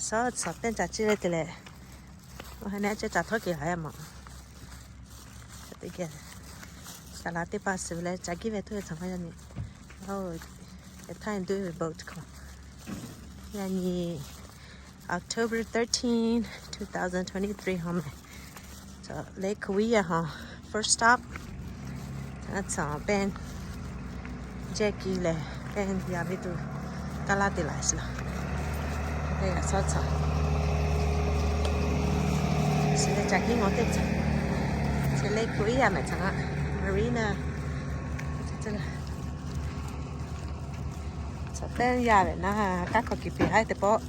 Shaˉ caˬ pehnˇ caˬ ciˇ ve te leh, a ha ne ce caˬ htawˇ keꞈ la yaˇ maˬ. Teˇ geh, saˍ laˍ teˇ hpaˍ suhˍ leh caˬ giˇ ve htawˇ ve htaꞈ maˇ yaˇ nyi. Oˇ, a htaˇ doing ve boat hk'aw, yaˇ nyi October thirteen, two thousand twenty-three hawˇ meh. Caˬ Lake Kawia hawˇ, first stop. Aˉ caˬ pehnˇ jehˇ ki leh, pehnˇ yaˇ ve tuˬ kaˇ laˇ te laˬ sheˍ laˬ. Teˇ g'aˇ shaˉ caˬ, chi leh caˬ kiˇ ngawˬ teˇ caˬ, chi Lake Kawia meh caˬ, marina. Caˬ pehnˇ yaˇ ve naˉ, kaˇ hkawˇ kiˬ piˍ haˉ teˇ pawˆ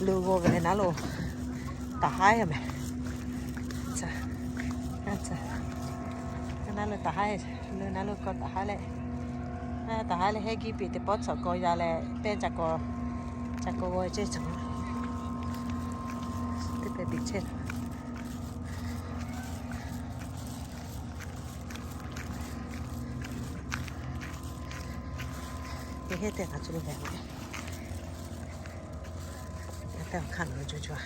lo g'aw ve leh naˉ lo taˍ haˉ yaˇ meh. Naˉ lo taˍ haˉ, lo naˉ lo kaw taˍ haˉ leh, taˍ haˉ leh hehˇ giˇ piˍ teˇ pawˆ caˬ kaw yaˇ leh pehnˇ caˬ kaw, caˬ kaw g'aw ceˇ caˬ teˇ pehˍ piˍ chehˇ. Teˇ heˆ teˇ hk'aˬ co lo ve, yaˇ teˇ hk'aˇ lo co co a.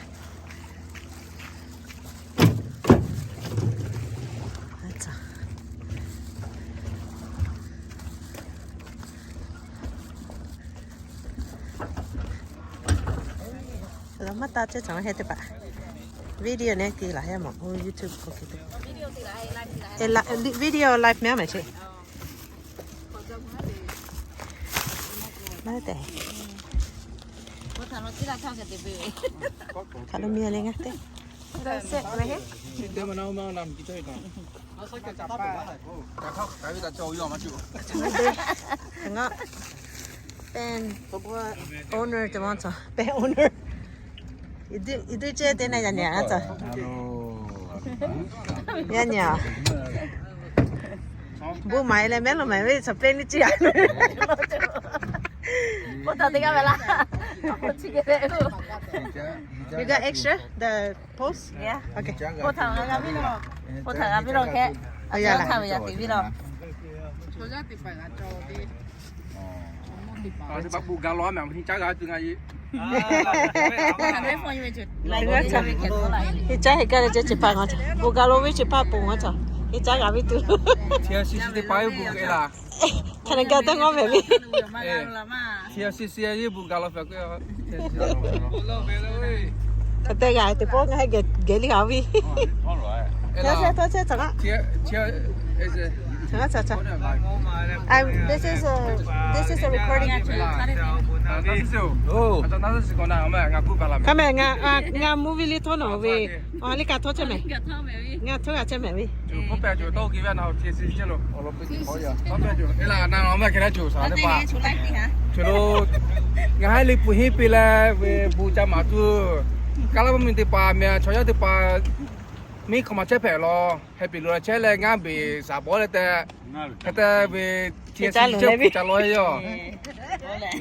Laˬ maˇ taˇ ceˇ caˬ heˆ teˇ hpaˍ. Video ne te laˬ yaˇ maˬ, oˇ YouTube k'o hk'e te. Video live meh a meh che. Maˇ te. Hk'aˬ lo miˬ le ngaˬ te. Ngaˬ pen owner te maˇ caˬ, pen owner. Iˉ duˇ ceˇ te na yaˇ nyi a caˬ. Yaˇ nyi a. Bon maˍ e leh mehˉ lo maˍ ve caˬ pen ni ciˇ a. Bon htaꞈ te g'a ve laˇ. You got extra? The post? Yeah. Okay. Bon htaꞈ g'a viˉ lo. Bon htaꞈ g'a viˉ lo hk'e. A yaˇ htaꞈ ve yaꞈ tiˍ viˉ lo. Bon ga law meh, hiˇ caˉ g'a tuˬ ngaˬ e. Hiˇ caˉ heˆ gaˇ leh ce ce paˍ ngaˬ caˬ. Bon ga law ve ce paˍ ponˬ ngaˬ caˬ. Hiˇ caˉ g'a viˉ tuˬ. Chi a shi shi teˇ paˍ ve bon ke laˇ. Hk'aˬ naˬ gaˬ teˇ ngawˇ mehˍ ve. Chi a shi shi a yeˇ bon ga law hpehꞈ k'o. Hk'aˬ te g'a teˇ pawˆ ngaˬ heˆ geh geh liˇ a viˉ. Tawˇ chehˇ, tawˇ chehˇ caˬ. Caˬ, caˬ, caˬ. I'm, this is a, this is a recording. Kaˇ meh ngaˬ, ngaˬ movie liˇ htawˇ nawˬ ve, a liˇ kaꞈ htawˇ chehˇ mehˍ. Ngaˬ htawˇ g'a chehˇ mehˍ ve. Ngaˬ haˉ liꞈ puˬ hiˉ piˇ leh ve bon ca maˍ tuˬ, kaˇ laˇ mvuhˇ miˬ teˇ hpaˍ meh chaw yaˇ teˇ hpaˍ miˇ hk'awꞈ maˍ chehˇ hpehꞈ law, heh piˍ lo la chehˇ leh ngaˇ beˬ shaˍ bawˉ leh tehꞈ, hk'e te ve chi ca lo ve yoˬ.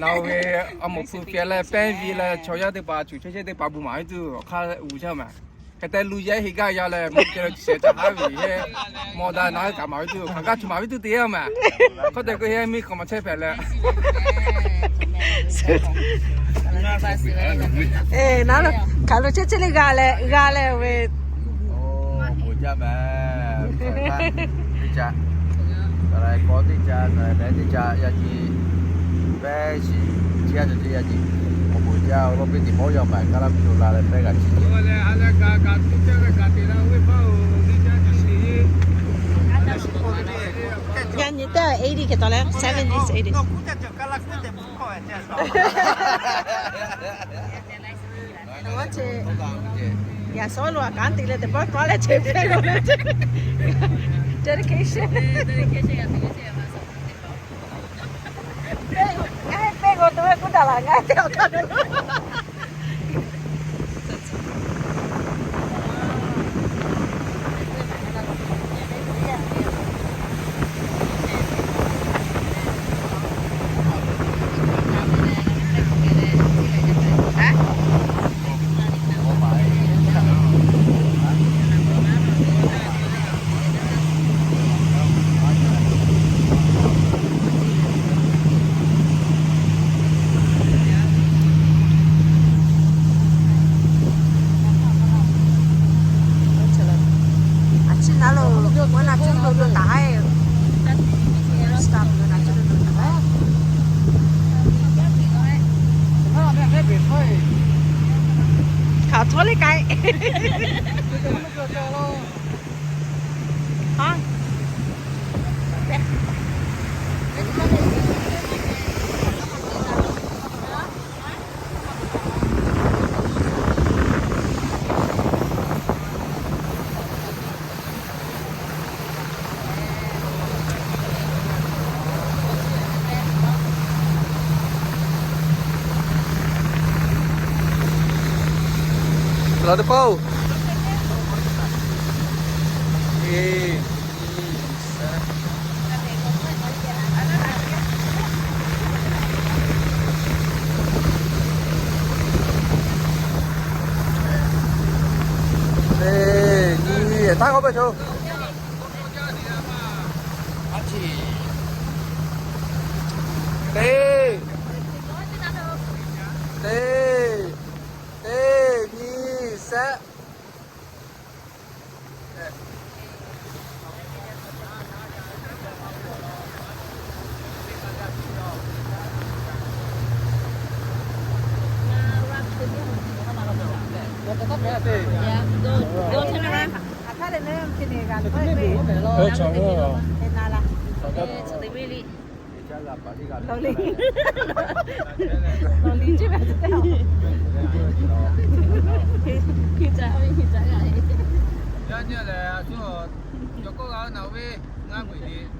Naˬ ve a moˍ hpu pehꞈ leh pehnˇ ve leh chaw yaˇ teˇ hpaˍ cuˬ chehˇ chehˇ teˇ hpaˍ bon maˍ ve tuˬ awˬ hk'aˇ uiˍ chehˇ meh. Hk'e te lu yehˇ heˆ gaˇ yaˇ leh mvuhˇ ceh chi shehˍ ca haˉ ve yehˇ mawˬ daꞈ naˉ kaꞈ maˍ ve tuˬ hk'aˬ gaˇ cuˬ maˍ ve tuˬ te yaˇ meh. Hk'e te k'o yehˇ miˇ hk'awꞈ maˍ chehˇ hpehꞈ leh, naˉ lo hk'aˬ lo chehˇ chehˇ le g'a leh g'a leh ve. Bon jaˇ meh. Teˇ ca, saˍ laꞈ k'aw teˇ ca, saˍ laꞈ mehˍ teˇ ca yaˇ nyi, pehˉ shiˍ chi a cawˬ ce yaˇ nyi. Awˬ bon jaˇ awˬ lawn piˇ teꞈ mawˉ yaˇ meh, kaˇ laˇ mvuhˇ miˬ lo la leh pehˉ g'a chi. Yaˇ nyi teˇ eighty hk'e taw leh, seventies, eighties. Yaꞈ shawˉ lo a kanˉ te leh teˇ pawˆ tawˆ leh ce pehˇ lo leh ce. Dedication. Ngaˬ hui pehˇ k'o tuˬ ve k'oˆ daꞈ laˬ ngaˬ hui teˇ awˬ hk'aˇ lo. Tawˇ le k'ai. Aˬ, laˬ teˇ paˇ-oˬ. Teˇ nyi, taˇ k'awꞈ pehˇ cho. Teˇ, teˇ, teˇ nyi, sehˆ.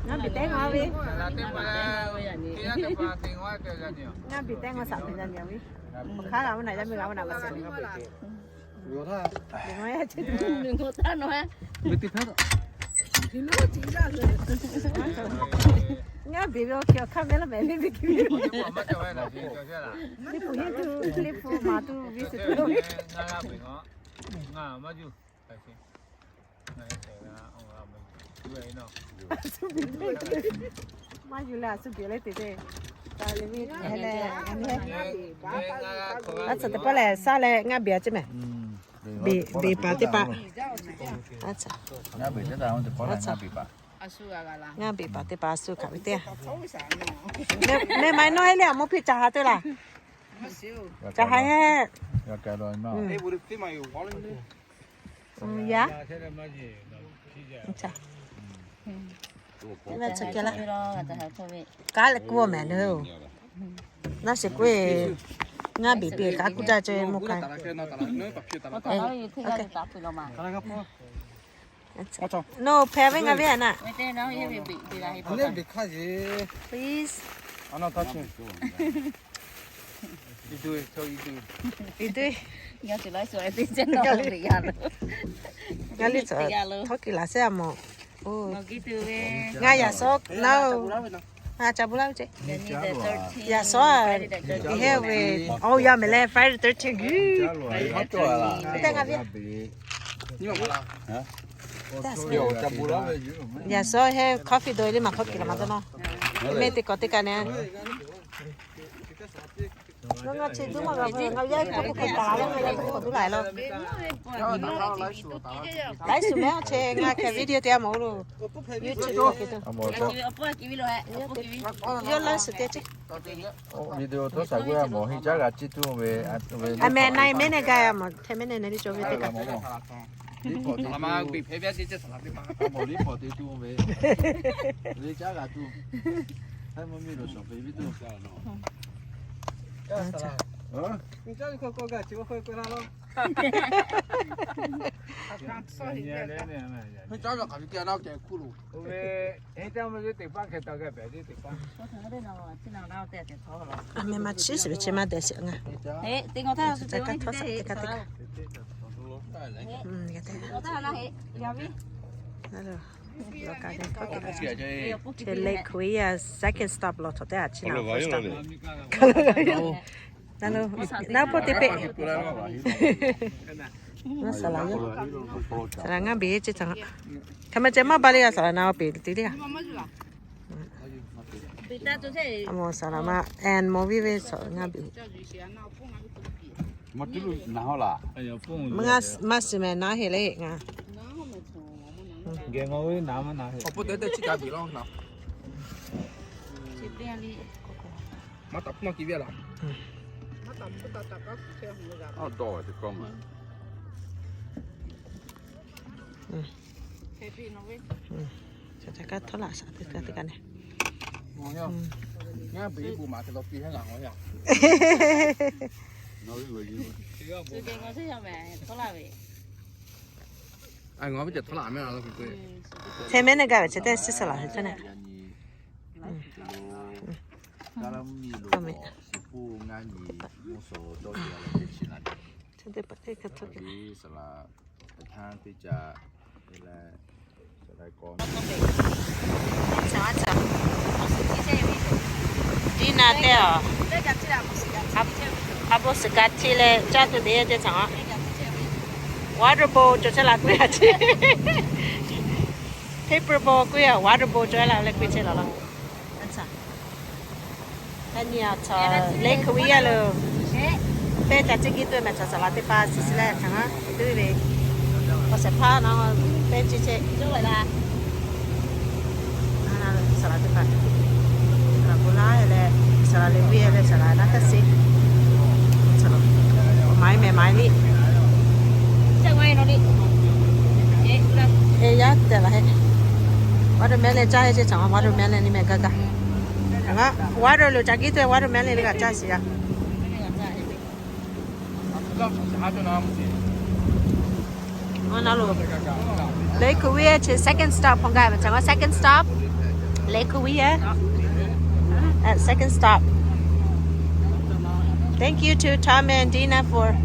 Ngaˇ beuꞈ tehˉ ngaˇ ve. Ngaˇ beuꞈ tehˉ ngaˇ shaꞈ teꞈ yaˇ nyi ve. Hk'aˬ g'a ve naˬ yaˇ miˇ g'a ve naˬ g'a shaꞈ teꞈ. Ngaˇ beuꞈ ve awˬ hk'e awˬ hk'aˇ mehˉ laˇ mehˍ ve ve hkiˬ ve. Liꞈ hpu yehˇ tuˬ, liꞈ hpu maˍ tuˬ ve suhˍ tuˬ ve. Maˇ yuˬ leh a suh beuꞈ le te te. A tcuh teˇ pawˆ lehˬ, shaˉ leh ngaˇ beuꞈ a ceˇ mehˍ. Beˬ paˍ teˇ paˍ. Ngaˇ beˬ paˍ teˇ paˍ a suh hkaꞈ ve teˇ. Meh maˇ nawˇ heˆ le, a mvuhˇ hpiˇ ca ha te laˬ. Ca ha heˆ. Yaˇ. Kanˉ leh kuˇ mehˍ le. Naˇ shiˍ k'oˆ e, ngaˇ beˬ piˇ kanˉ kuˇ jaˇ ce mawˇ ka. No, hpehꞈ ve ngaˇ ve a naˆ. Please. Ngaˇ liˇ tcuhꞈ htawˇ kiˬ laˬ sehˉ a mawˬ. Ngaˇ yaꞈ sawˉ naˉ-oˬ. Ngaˇ ca bu laˇ ve ce. Yaꞈ sawˉ a, heˆ ve. Oˇ yaˇ mehˍ leh Friday thirteen guiˬ. Teˇ ngaˇ ve. Yaꞈ sawˉ heˆ coffee dawˇ e le maˬ htawˇ kiˬ laˬ maˇ dawˇ nawˇ. Meh teˇ kawꞈ teˇ kaꞈ neh. Ngaˇ chi duˇ maˇ g'a ve, ngaˇ yaˇ k'oˆ k'oˆ k'oˆ taˍ laˇ ve, yaˇ k'oˆ k'oˆ duˇ laˬ laˇ. Laiˉ suˍ mehˉ a che ngaˇ hkeh video te a mawˬ lo. YouTube k'oˆ ke to. Yawˇ laiˉ suˍ te ce. Video htawˇ shaˍ g'uˇ a mawˬ henˇ caˉ g'a ciˇ tuˬ ve. A meh na e mehˉ neh gaˇ a mawˬ, hteˇ mehˉ neh neh liˇ cawˬ ve teˇ kaꞈ. Liˇ hpawꞈ te tuˬ ve, liˇ caˉ g'a tuˬ. Htaiˇ mvuhˇ miˬ lo shawˍ peˍ viˉ tuˬ. A meh maˇ chiˉ shiˍ ve chi maˇ dehꞈ shiˍ ngaˇ. Teˇ htawˇ teˇ kaꞈ teˇ kaꞈ. Lake Korea second stop lo htawꞈ teˇ a chi na first stop. Naˉ lo, naˉ pawˆ teˇ peˆ. Naˉ saˍ laˍ yoˬ. Saˍ laˍ ngaˇ beˬ ce htaꞈ. Hk'aˬ ma ceh maˇ ba le a, saˍ laˍ na peˬ te le a. A mawˬ saˍ laˍ ma and movie ve saˍ laˍ ngaˇ beˬ. Maˇ shiˍ mehˍ naˉ heˆ le ngaˇ. Maˇ taˍ pfuhˇ maˇ kiˬ ve laˬ. Aˇ dawˇ ve teˇ kawˇ ma. Kaꞈ htawˇ laꞈ shaˍ teˇ g'aˇ teˇ g'aˇ neh. Hk'e mehˉ neˇ gaˇ ve chi teˇ suh saˍ laˍ ve teˇ neh. Dinner teˇ a, a bowl suhˍ ka hti leh caˇ tuˬ te teˇ caˬ a. Water bowl cawˬ chehˇ la k'oˆ yaꞈ chi. Paper bowl k'oˆ yaꞈ, water bowl cawˬ la leh k'oˆ chehˇ la laˇ. Lake Hawaiian lo, pehˇ ca ciˇ kiˇ tuˬ mehˬ caˬ saˍ laˍ teˇ hpaˍ suhˍ suhˍ leh caˬ a tuˬ ve, awˬ shehˍ hpaˇ na pehˇ ciˇ chehˇ. Saˍ laˍ teˇ hpaˍ, saˍ laˍ bon laˇ leh, saˍ laˍ leh viˇ leh saˍ laˍ naˉ hk'aˇ suh, maˍ mehˍ maˍ liˇ. Yaˇ tehꞈ laˬ heˆ. Watermelon caˇ heˆ ceˇ, caˬ watermelon nyi mehˍ gaˇ gaˇ. Water lo ca kiˇ tuˬ watermelon le g'a caˇ shiˍ yaˇ. Awˬ na lo, Lake Hawaiian chi second stop hk'aw gaˇ ve, caˬ ma second stop, Lake Hawaiian. At second stop. Thank you to Tom and Dina for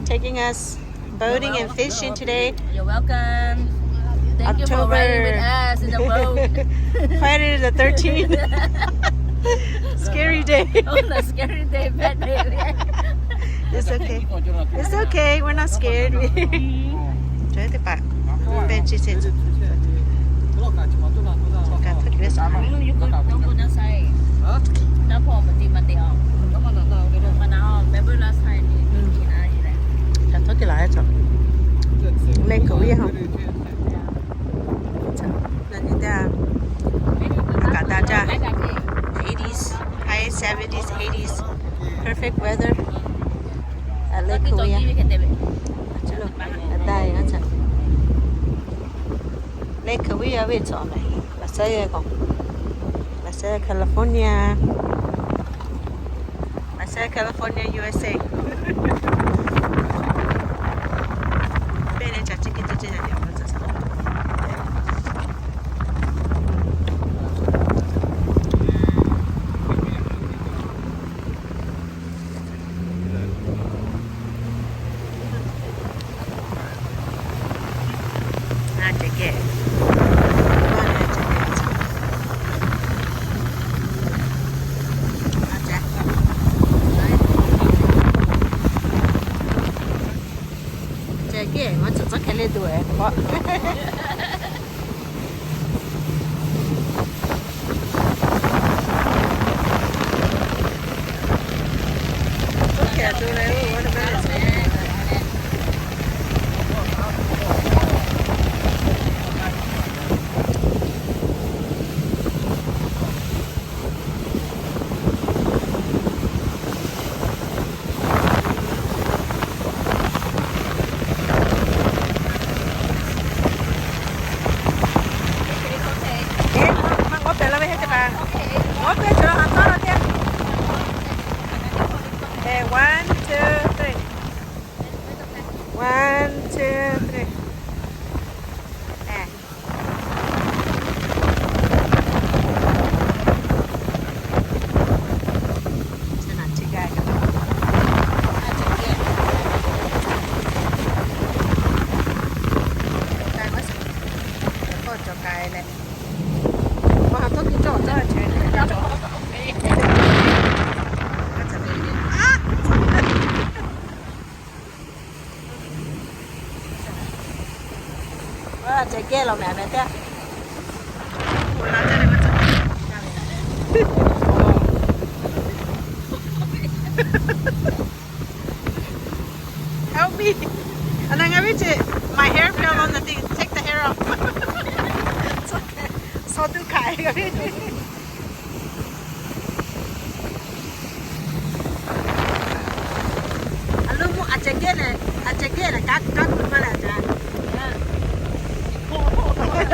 taking us boating and fishing today. You're welcome. Thank you for riding with us in the boat. Friday the thirteenth. Scary day. Oh, the scary day, bad day. It's okay. It's okay. We're not scared. Cawˬ teˇ hpaˍ pehˇ ciˇ chehˇ. Ka htoˇ kiˬ ve saˍ laˍ. Ka htoˇ kiˬ laˬ heˆ caˬ. Lake Hawaiian ha. Naˬ nyi teˇ a, kaꞈ daꞈ jaˇ. Eighties, high seventies, eighties. Perfect weather at Lake Hawaiian. Daꞈ e a caˬ. Lake Hawaiian ve cawˬ mehˍ. Laꞈ sheh k'o, Laꞈ sheh California. Laꞈ sheh California, U S A. Pehˇ leh ca ciˇ kiˇ tuˬ ceˇ yaꞈ yaꞈ ma caˬ saˍ laˍ. Ceh kehˬ maˇ tcuhˍ tcuhˉ hkeh le tuˬ e k'o. One, two, three. One, two, three. Ceh geh law meh meh teˇ. Help me. And then ngaˬ ve ce, my hair fell on the thing. Take the hair off. Saw tuˬ hkanˍ e. A lo mo a ceh geh leh, a ceh geh leh kaˉ kaˉ tuˬ maˇ leh a ceh. Ngaˬ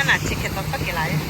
naˬ chi hk'e taw hk'aˇ kehˬ laˬ ve.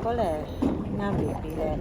K'oˆ lehˬ, ngaˇ miˬ piˍ leh.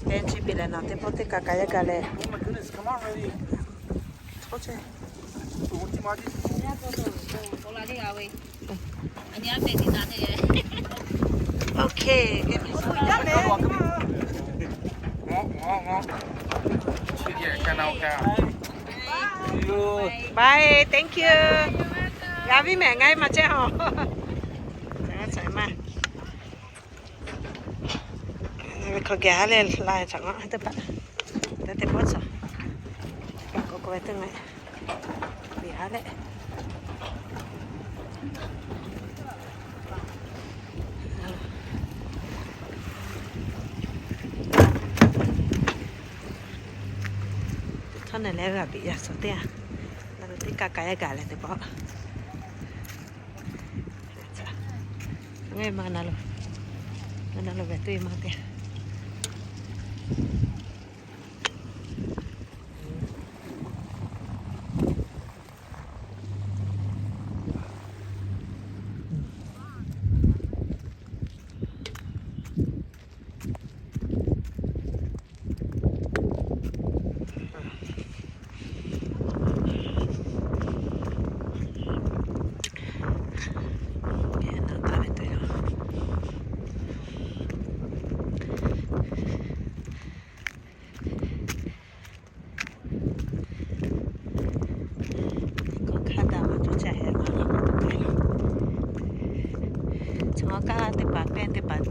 Teˇ chi piˇ leh naˬ teˇ pawˆ teˇ kaꞈ kaꞈ yaˇ gaˬ leh. Okay. Bye, thank you. G'a viˉ mehˍ, ngaˬ hui maˇ chehˇ hawˬ. Ngaˬ hui maˇ hk'aw geh ha leh la chaꞈ ngaˬ hui teˇ hpaˍ, teˇ teˇ pawˆ chaꞈ, k'awꞈ k'oˆ ve teˇ ngaˬ ve ha leh. Htawˇ na leh g'a biꞈ yaˇ suhˍ teˇ yanˇ, na lo teˇ kaꞈ kaꞈ yaˇ gaˬ leh teˇ pawˆ. Ngaˬ maˇ na lo, na lo ve tuˬ maˇ te. Kawꞈ hk'a daꞈ maˇ cawˬ ca heh la, chaw kaˇ teˇ hpaˍ pehˇ teˇ hpaˍ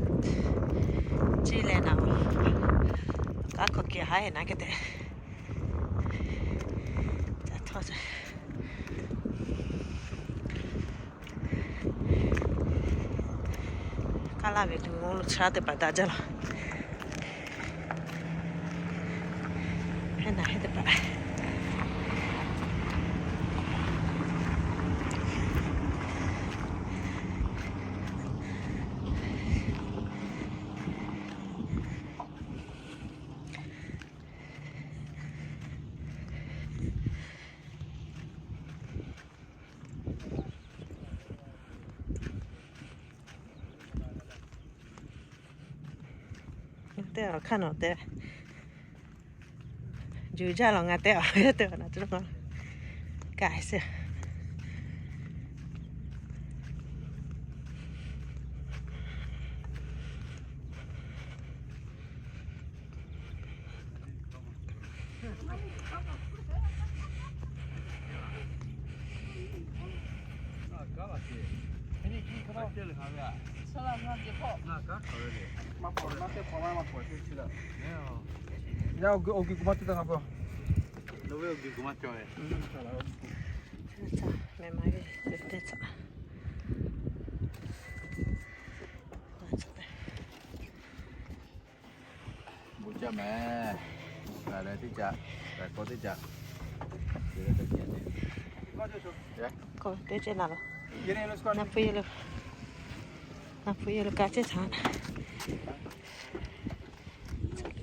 ciˇ leh naˬ, kaˇ hkawꞈ kiˬ haˉ heh naˉ kehˬ tehꞈ, ca htawˇ kaˇ laˇ ve tuˬ lo chaˇ teˇ hpaˍ daꞈ jaˇ la. Heh naˬ heh teˇ hpaˍ. Teˇ awˬ hk'aˇ nawˬ te juˬ jaˇ law, ngaˬ teˇ awˬ teˇ awˬ na tuˬ kaꞈ suh. Bon caˇ mehˍ. G'a leh teˇ caꞈ, g'a k'awꞈ teˇ caꞈ. K'awꞈ teˇ caꞈ naˬ lo, naˬ hpu yehˬ lo, naˬ hpu yehˬ lo kaꞈ ceˇ htaꞈ.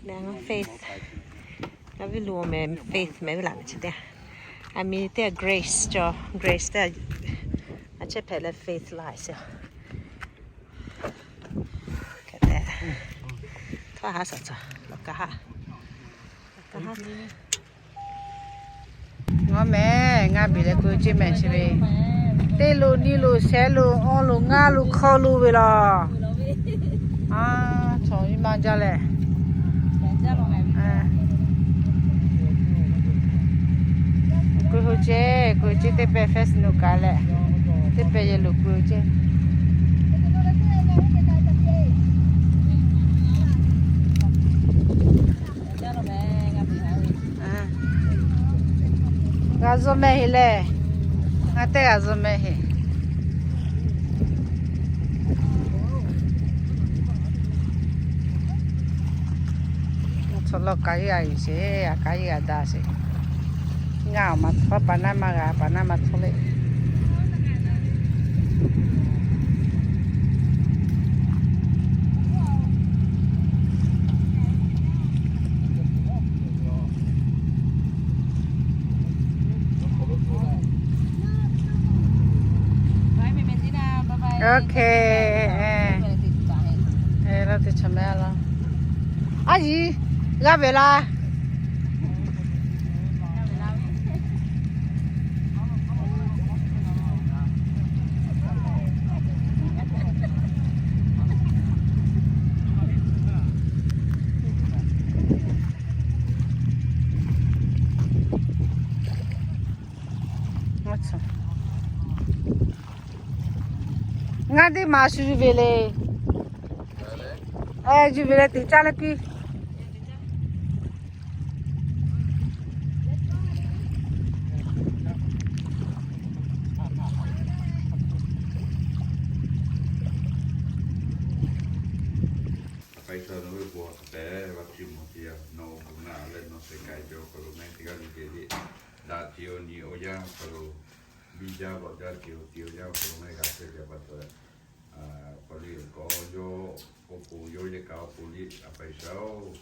Ngaˬ Faith, ngaˬ viˉ lo mehˍ, Faith mehˍ ve laꞈ ve chi teˇ, a mi teˇ Grace cawˬ, Grace teˇ, a chehˇ hpehꞈ leh Faith la sheˍ. Hk'e te, htawˇ haˉ shaˍ caˬ lawˬ kaˇ haˉ, lawˬ kaˇ haˉ. Ngaˬ mehˍ, ngaˬ beˬ leh k'oˆ ceˇ mehˍ chi ve, teˇ lo, nyiˇ lo, shehˆ lo, awˇ lo, ngaˇ lo, hk'awˇ lo ve laˬ. A, chaw nyi ma jaˇ leh. K'oˆ ho ceˇ, k'oˆ ceˇ teˇ pehˍ first no kaꞈ leh, teˇ pehˍ yehˬ lo k'oˆ ceˇ. G'a zuhꞈ mehˍ heˆ lehˬ. Ngaˬ teˇ g'a zuhꞈ mehˍ heˆ. Chaw lawˬ kaꞈ yeˇ g'a yuˬ sheˍ, a kaꞈ yeˇ g'a daꞈ sheˍ. Ngaˬ awˬ ma htawˇ paˍ naˉ maˇ g'a, paˍ naˉ maˇ htawˇ le. Okay. Aˉ yiˍ, g'a ve laˇ. Ngaˬ teˇ maˬ shu ve le. Shu ve le teꞈ caˇ leh piˇ. Hk'aˬ hk'e chaw nawˬ ve bon hk'aˬ hpehꞈ, g'a chiˇ mvuh teˇ yanˇ, nawˬ bon naˆ leh nawˬ sheh k'ai ve awˬ hk'aw lo mehˆ teˇ g'aˇ le le le, daꞈ ce awˬ nyi awˬ yanˇ awˬ hk'aw lo, biˇ jaˇ lawꞈ jaˇ ce awˬ ti awˬ yanˇ awˬ hk'aw lo mehˆ g'a chehˇ ve pa taw, k'awꞈ le k'awꞈ yawˇ k'oˆ pon yawˇ yehˬ kaꞈ awˬ pon le, a pa G'uiˬsha-oˬ,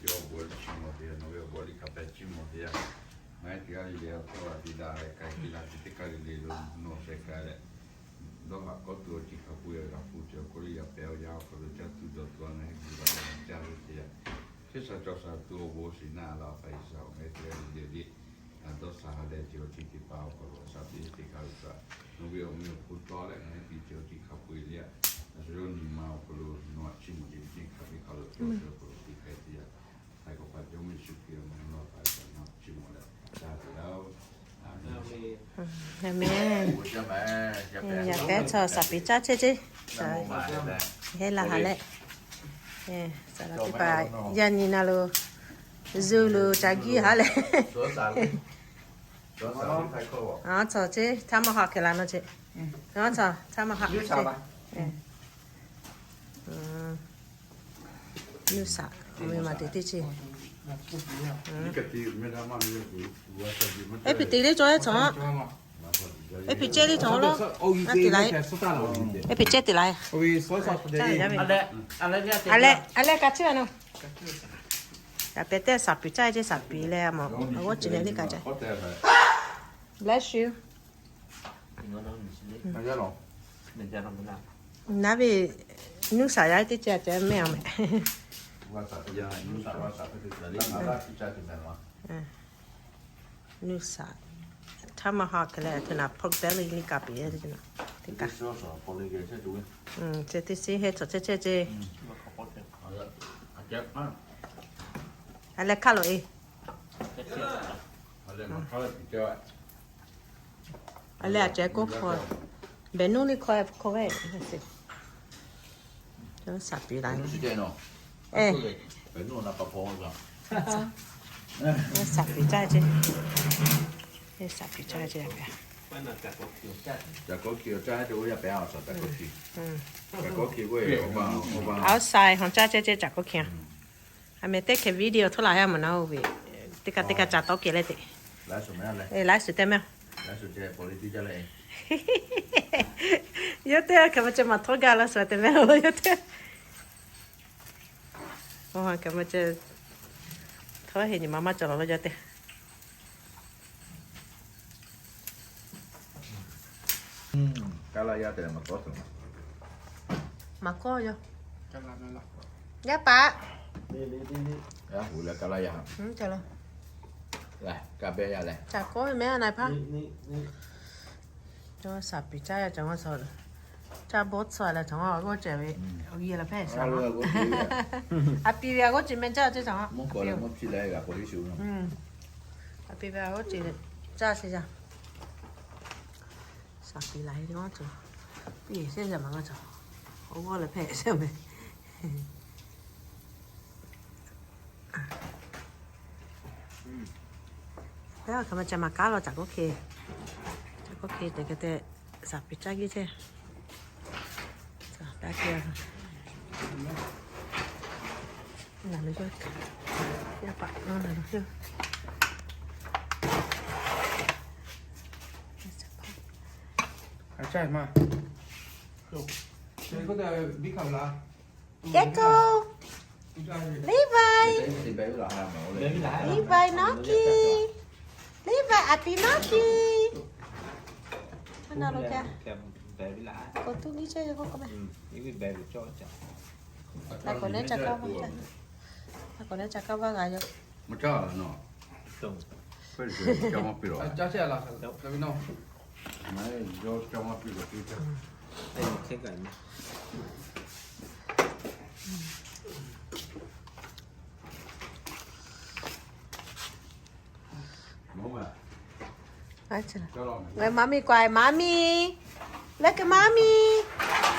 yawˇ awˬ bon liˇ chiˇ mvuh teˇ yanˇ, nawˬ ve awˬ bon liˇ hk'aˬ hpehꞈ chiˇ mvuh teˇ yanˇ, mehˆ teˇ g'aˇ le le awˬ hk'aw lo a te daꞈ leh k'ai te la te teˇ kaˇ le le lo nawˬ sheh k'ai leh, dawˇ haꞈ kawˇ tuˬ awˬ ceuˬ hk'a pui g'a hpu cawˬ k'oˆ le, yaꞈ pehˍ awˬ yanˇ awˬ hk'aw lo caˇ tuˬ dawˬ tuˬ a ngaˬ hui gu la leh caˇ ve teˇ yanˇ, G'uiˬsha cawˬ shaˍ tuˬ awˬ bon shiˍ naˆ la a pa G'uiˬsha awˬ mehˆ teˇ g'aˇ le le le, dawˇ shaˍ ha leh ce awˬ ceuˬ teˇ hpaˍ awˬ hk'aw lo shaˍ tiꞈ teˇ kaˇ G'uiˬsha, nawˬ ve awˬ meh awˬ hk'oˆ tawˆ leh ngaˬ hui te ce awˬ ceuˬ hk'a pui le, a shu yawˇ nyi ma awˬ hk'aw lo nawˬ a chiˇ mvuh ce ve teˇ hk'a ve hk'a lo cawˬ ve awˬ hk'aw lo te k'ai teˇ yanˇ, Amen. Yaꞈ pehˉ chaw shaˍ piˍ caˇ chehˇ ceˇ. Heˆ la ha leh, saˍ laꞈ teˇ hpaˍ yaˇ nyi na lo, zuˇ lo ca giˇ ha leh, a tcuh ceˇ, htaˇ maˇ haꞈ hkeh la nawˬ ceˇ. A tcuh, htaˇ maˇ haꞈ ceˇ. Nuˇ saꞈ, awˬ meh maˬ teꞈ teˇ ceˇ. Eˉ piˍ teꞈ le cawˬ ehˉ cawˬ. Eˉ piˍ cehˇ le cawˬ lawˬ. Eˉ piˍ cehˇ teꞈ la. A leh, a leh ka chiˇ ve naˬ. Yaꞈ pehˉ teˇ shaˍ piˍ caˇ ceˇ, shaˍ piˍ leh a mawˬ a g'awˇ ceˬ leh teˇ ka caˇ. Bless you. Naˉ ve, nuˇ saꞈ yaˇ teˇ ceh a ceh mehˆ a meh. Nuˇ saꞈ, htaˇ maˇ haꞈ hkeh leh a htoꞈ naˬ pork belly niˆ ka piˍ teˇ ka. Teˇ ka. Chi teˇ shiˉ heh cawˬ chehˇ chehˇ ceˇ. A leh hkaˇ loꞈ e. A leh a ceh k'oˆ hk'aw, behˬ nuˇ liˇ hkawˇ hkawˇ ve, shaˍ piˍ la. Shaˍ piˍ caˇ ceˇ. Shaˍ piˍ caˇ ceˇ. Outside hawˬ caˇ ceˇ ceˇ caꞈ k'oˆ hkeh. A meh teˇ hkeh video htoˇ laˬ heh mawˬ naˉ oˇ ve, teˇ ka teˇ ka caꞈ tawˉ kehˬ leh teꞈ. Laiˉ suhˍ teˇ mehˇ. Yawˇ teˇ hkeh ma ceh maˬ htawˇ gaˇ la suhˍ te mehˇ lo yawˇ teˇ. Oˇ ha hkeh ma ceh htawˇ heˆ nyi ma maˇ cawˬ lawˬ ve yawˇ teˇ. Maˬ kawˇ yoˬ. Yaˇ paˍ. Caꞈ kawˇ ve mehˉ a na hpaˇ. Shaˍ piˍ caˇ yaˇ cawˬ ma, caˇ bawˇ tcuh leh cawˬ ma g'awˇ ceh ve, awˬ g'aˇ la hpehꞈ shaˍ ma. A piˍ ve a g'awˇ ceh meh caˇ ceˇ cawˬ ma. A piˍ ve a g'awˇ ceh caˇ sheˍ yaˇ. Shaˍ piˍ la he g'awˇ cawˬ. Piˇ sheˍ yaˇ ma g'awˇ cawˬ. Awˬ g'aˇ la hpehꞈ sheˍ meh. Hk'e ma ca maˬ kaˉ law caꞈ k'oˆ hkeh. Caꞈ k'oˆ hkeh tehꞈ hk'e te shaˍ piˍ caˇ geˇ ceˇ. Caꞈ taˇ hkeh. Naˬ lo yawˇ kaꞈ, yaˇ paˍ naˬ lo yawˇ. Gecko. Levi. Levi, Naki. Levi, a piˍ Naki. K'awꞈ tuˬ nyi chehˇ ve k'oˆ k'oˆ meh. Laꞈ k'awꞈ leh ca kaˇ vaˇ, laꞈ k'awꞈ leh ca kaˇ vaˇ g'a yoˬ. Mommy, mommy, look at mommy.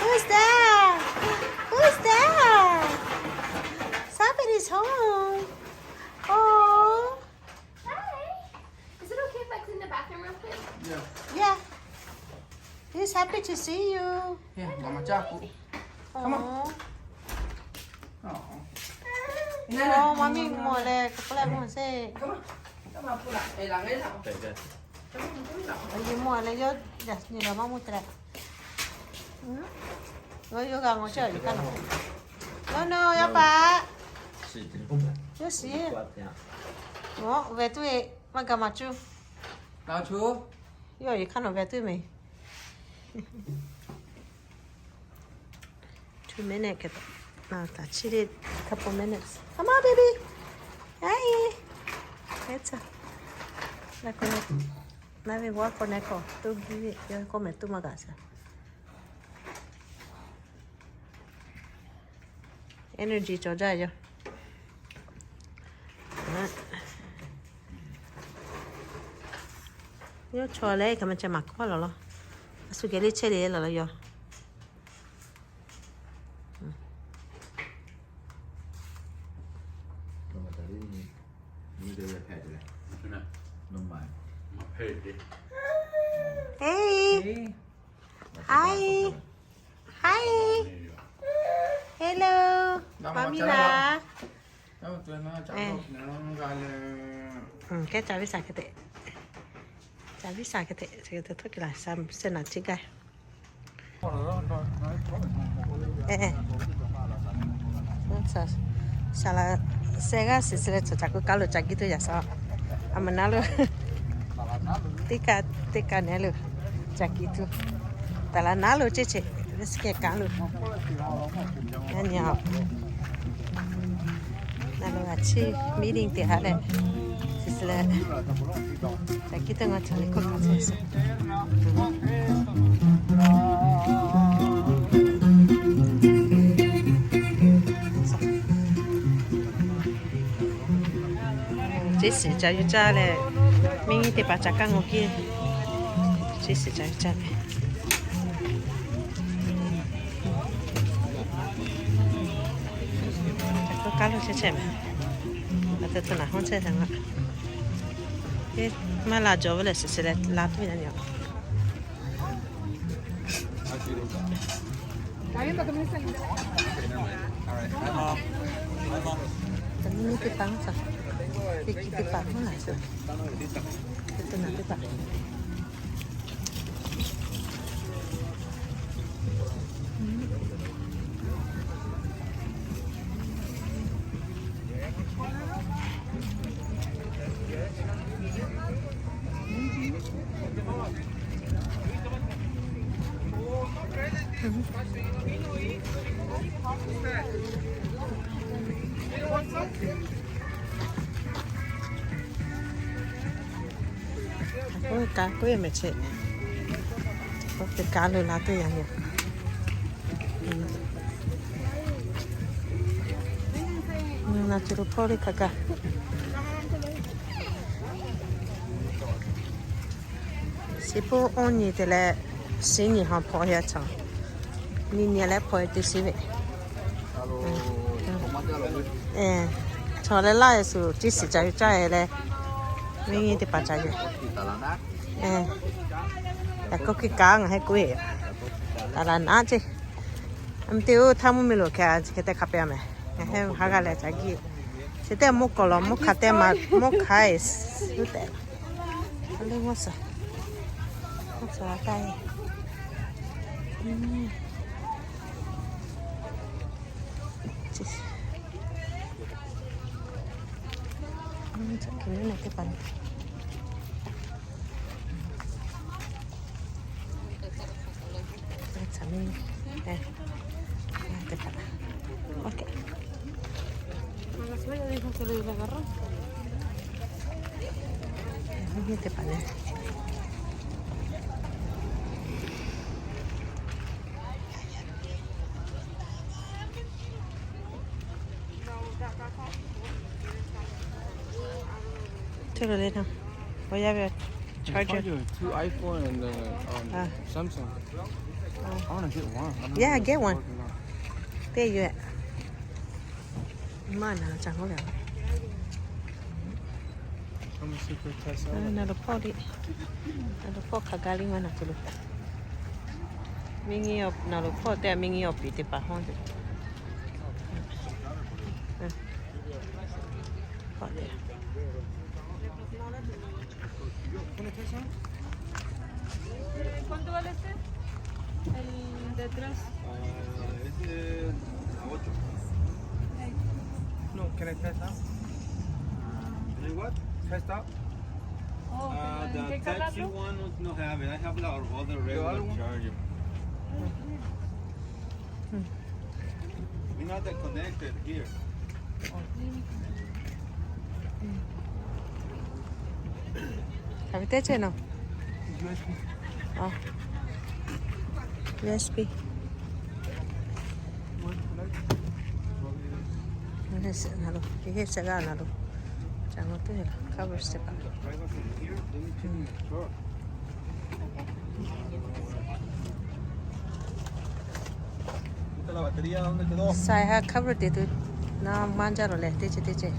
Who's that? Who's that? Somebody's home. Oh. Hi. Is it okay if I clean the bathroom real quick? Yeah. Yeah. He's happy to see you. Here, Mama, come on. Come on. Oh, mommy, more like, come on. Come on, pull up. Hey, lang, hey, lang. Come on, pull up. Ayi mawˬ leh yawˇ yaꞈ nyi leh maˇ mawˬ te leh. Yawˇ g'a mawˬ chehˇ ve kaꞈ. No, no, yaˇ paˍ. Yawˇ shiˍ. Mawˬ ve tuˇ ve maˇ g'a maˍ cuˇ. Yawˇ yiˬ hk'aˇ nawˬ ve tuˇ ve meh. Two minutes hk'e taꞈ, taꞈ chiˇ le, couple minutes. Come on, baby. Hey. Hk'e taꞈ. Naˇ ve waˇ hkawˇ neh hkawˇ tuˇ biˇ ve, yawˇ k'oˆ meh tuˇ maˇ g'a shaˍ. Energy cawˬ jaˇ yoˬ. Yawˇ chaw leh kaꞈ maˇ ca maˍ hkawˇ lawˬ law. A shu geh le chehˇ le lawˬ law yoˬ. Hey. Hi. Hi. Hello. Mami la. Kehˉ ca viˉ shaˍ hk'e te. Ca viˉ shaˍ hk'e te, hk'e te htawˇ kiˬ laˬ shaˍ sehˉ naˍ chi gaˇ. Saˍ laꞈ sehˉ g'aˇ shiˍ shiˍ leh chaw ca k'oˆ kaˉ lo ca giˇ tuˬ yaꞈ shaˍ. A ma naˉ lo teˇ kaˇ teˇ kaˇ nehˬ lo ca giˇ tuˬ. Taˍ laꞈ naˉ lo ceˇ ceˇ ve suhˉ kehˬ kaˉ lo. Yaˇ nyi a, naˉ lo a chi meeting teˇ haˉ leh shiˍ shiˍ leh ca giˇ tuˬ ngaˬ ca le k'oˆ kaꞈ suhˉ. Ceˇ shiˍ ca yuˬ caˇ leh, miˇ nyi teˇ hpaˍ ca kaˇ ngaw kiˇ. Ceˇ shiˍ ca yuˬ caˇ leh, kaˇ lo chehˇ chehˇ meh. A te to naˬ hawˉ chehˇ taˍ ma. Maˇ la jawˬ ve lehˬ shiˍ shiˍ leh la tuˬ yaˇ nyi a. Teˇ nyi teˇ hpaˍ, teˇ hkiˇ teˇ hpaˍ, teˇ hpaˍ. K'oˆ ve kaꞈ k'oˆ ve meh cheˆ. K'oˆ ve kaꞈ lo la teˇ yanˇ yoˬ. Na chi lo hpawˇ le hk'a kaꞈ. Shiˍ puˇ awˇ nyi te leh, shiˍ nyi hawˬ hpawˇ yaˇ chaw, nyi nyi leh hpawˇ te shiˍ ve. Chaw leh laˇ e shu ceˇ shiˍ ca yuˬ caˇ e leh, miˇ nyi teˇ hpaˍ ca yuˬ. Yaꞈ k'oˆ hkiˇ kaꞈ ngaˬ heh k'oˆ e, taˍ laꞈ naˉ ceˇ. A meh te oˇ htaˇ mvuhˇ miˬ lo hk'e chi hk'e te hk'a pehˇ meh. Ngaˬ heh haˉ g'a leh ca giˇ. Chi teˇ mvuhˇ k'awꞈ lawˬ mvuhˇ hk'a teˇ ma mvuhˇ hk'aˇ e suˉ tehꞈ. A le mvuhˇ suhˍ, mvuhˇ suhˍ a taˇ e. Teˇ hpaˍ. Ok. Te pa ne. Te lo le na. Oˇ yaˇ ve charger. Two iPhone and uh, um, Samsung. I wanna get one. Yeah, get one. Te yoˬ. Maˇ na ca hawˉ ve. Naˬ lo hpawˇ le. Naˬ lo hpawˇ hk'aˬ ga le maˇ na tuˬ lo. Miˇ nyi, naˬ lo hpawˇ te miˇ nyi awˬ piˍ te paˍ hawˉ te. Hpawˇ te. ¿Cuánto vale este? El de atrás. Ah, es de a ocho. No, can I test out? Can I what? Test out? Oh, uh, the Type C one no have it. I have the, all the regular charger. We not that connected here. Hk'aˬ ve teˇ cehˇ naˬ. U S B. Naˬ lo, naˬ lo, ca ngo teˇ cover teˇ hpaˍ. Sa ha cover te tuˬ na maˇ jaˇ lawˬ leh teˇ ceuˬ teˇ ceuˬ.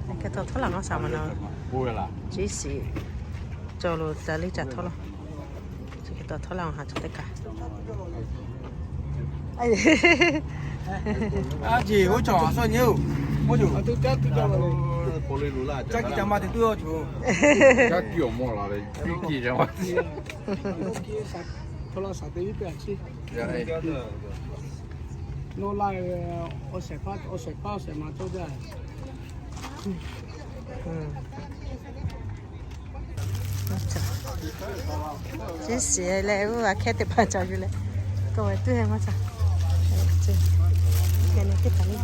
Hk'e taw htawˇ laˬ maˇ shaˍ ma na. Chi siˍ cawˬ lo taˍ le ca htawˇ laˬ. Chi hk'e taw htawˇ laˬ haˍ chaw teˇ kaꞈ. A jeˬ oˇ cawˬ a suhˉ nyi oˬ. Oˇ cawˬ. Caˇ kiˇ ca ma te tuˬ oˇ cawˬ. Caˇ kiˇ awˬ mawˇ la le. Piˇ kiˇ ca ma te. Nawˬ la ve awˬ shehˍ hpaˇ, awˬ shehˍ hpaˇ awˬ shehˍ ma cawˇ jaˇ. Chi siˍ leh g'uˇ a hkehˇ teˇ hpaˍ ca yuˬ leh, kawˬ ve tuˬ he maˇ ca. Teˇ hpaˍ le.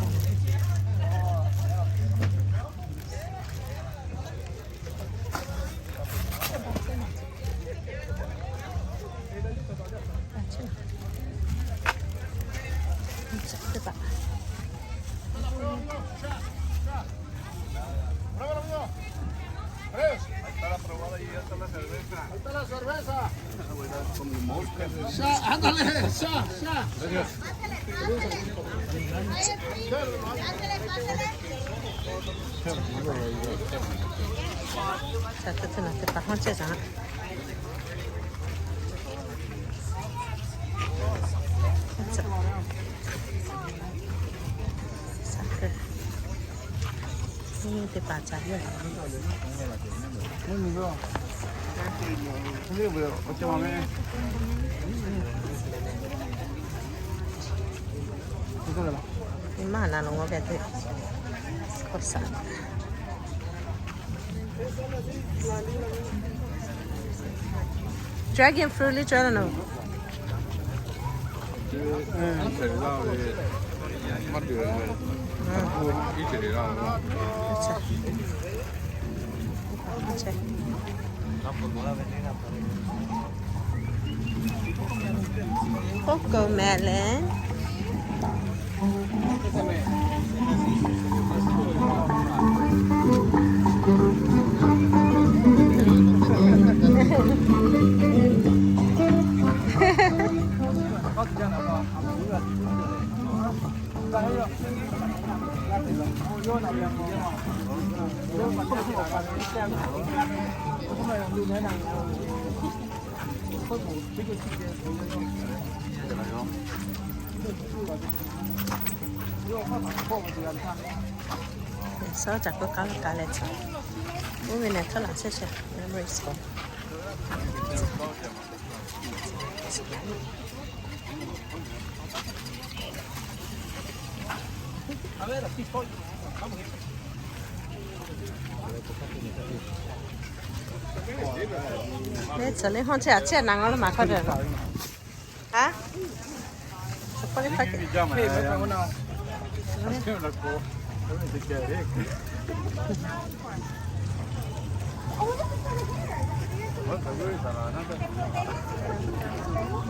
Maˇ na lo ngawˬ ve teˇ hkawˇ saˍ. Dragon fruit le cawˬ la naˬ. Coco melon. Suh caˬ k'oˆ kaˇ lo kaˇ leh tcuh. Oˇ ve nehˬ htaˇ laꞈ shehˉ shehˉ memories k'o. Neˇ tcuh le hawˇ chehˇ a chehˇ na ngaˬ lo maˍ hk'aw ve. Ha?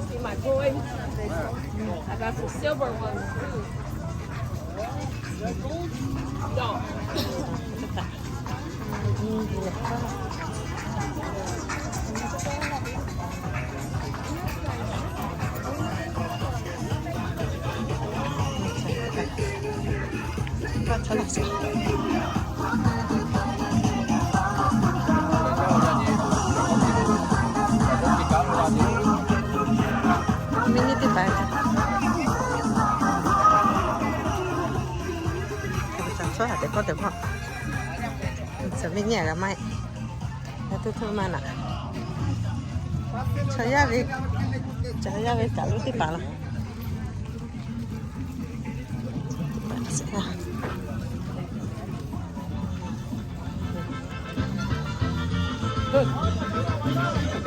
See my coin? I got some silver ones too. No. Miˇ nyi teˇ hpaˍ tcuhˉ haꞈ teꞈ kawˆ teꞈ hpawˇ, tcuhˉ miˇ nyi a g'a maˇ heˆ. Yaꞈ tuˇ htuˇ maˇ naꞈ. Chaw yaˇ ve, chaw yaˇ ve kaˬ lo teˇ hpaˍ laˬ.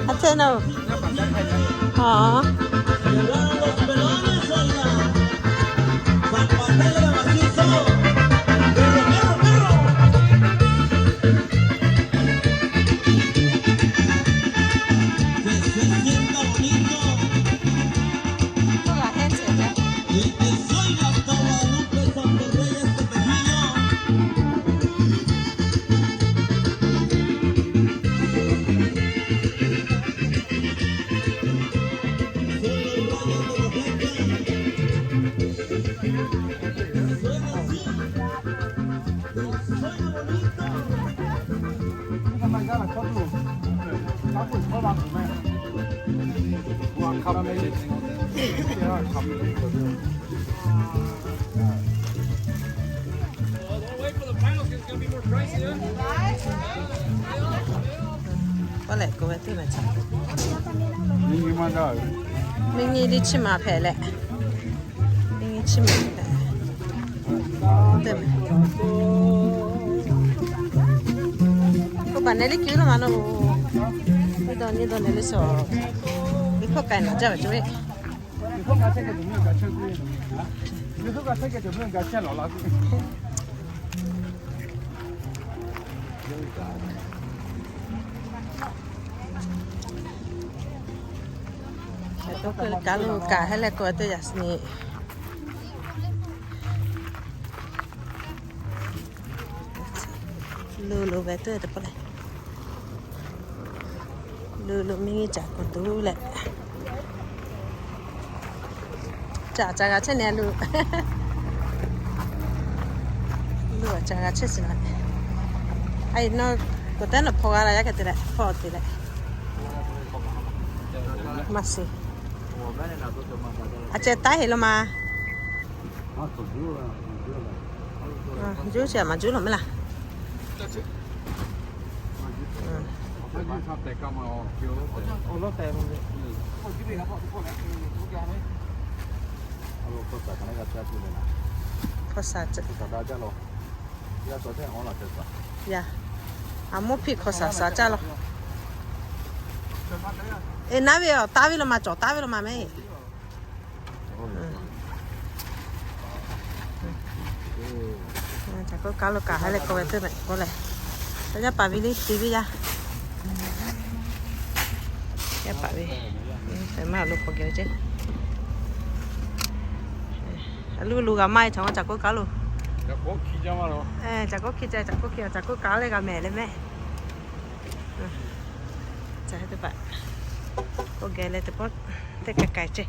A te na. Aw. K'oˆ leh k'oˆ ve teˇ ma ca. Miˇ nyi liˇ chiˇ ma hpehꞈ leh. Miˇ nyi chiˇ ma hpehꞈ. K'oˆ baˬ neh liˇ kiˬ lo ma lo. Nyi dawˬ nyi dawˬ neh liˇ suh. Miˬ hkawˇ k'ai naˬ jaˇ ve ce ve. Kaˬ lo kaˬ heˆ leh k'oˆ ve teˇ yanˇ suh nyi. Lo lo ve teˇ teˇ pawˆ leh. Lo lo miˇ nyi caˬ k'oˍ tuˬ leh. Caˬ caˬ g'a chehˇ neh lo. Lo caˬ g'a chehˇ suh na. Aˬ, nawˬ k'oˍ tehˉ nawˬ hpaw g'a la yaˇ hk'e te leh hpaw te leh. Maˇ suh. A ceh taˉ heˆ lo ma. Juˇ chi a maˍ juˇ lo mehˉ laˇ. Hkawˇ shaˍ, yaˇ, a mvuhˇ hpiˇ hkawˇ shaˍ shaˍ caˇ law. Eˬ, naˉ ve awˬ taˍ ve lo ma cawˬ taˍ ve lo ma mehˉ. Caˬ k'oˆ kaˇ lo kaˬ ha leh k'oˆ ve teˇ mehˍ k'oˆ leh, yaˇ paˍ ve liˇ te ve yaˇ, yaˇ paˍ ve, maˇ lo hk'aw geh ve ceˇ. A lo lo g'a maˇ e chaw caˬ k'oˆ kaˇ lo. Caˬ k'oˆ hkiˇ ca, caˬ k'oˆ hkiˇ, caˬ k'oˆ kaˇ leh g'a mehˍ leh mehˉ. Caˬ teˇ hpaˍ k'oˆ geh leh teˇ pawˆ teˇ k'ai k'ai ceˇ.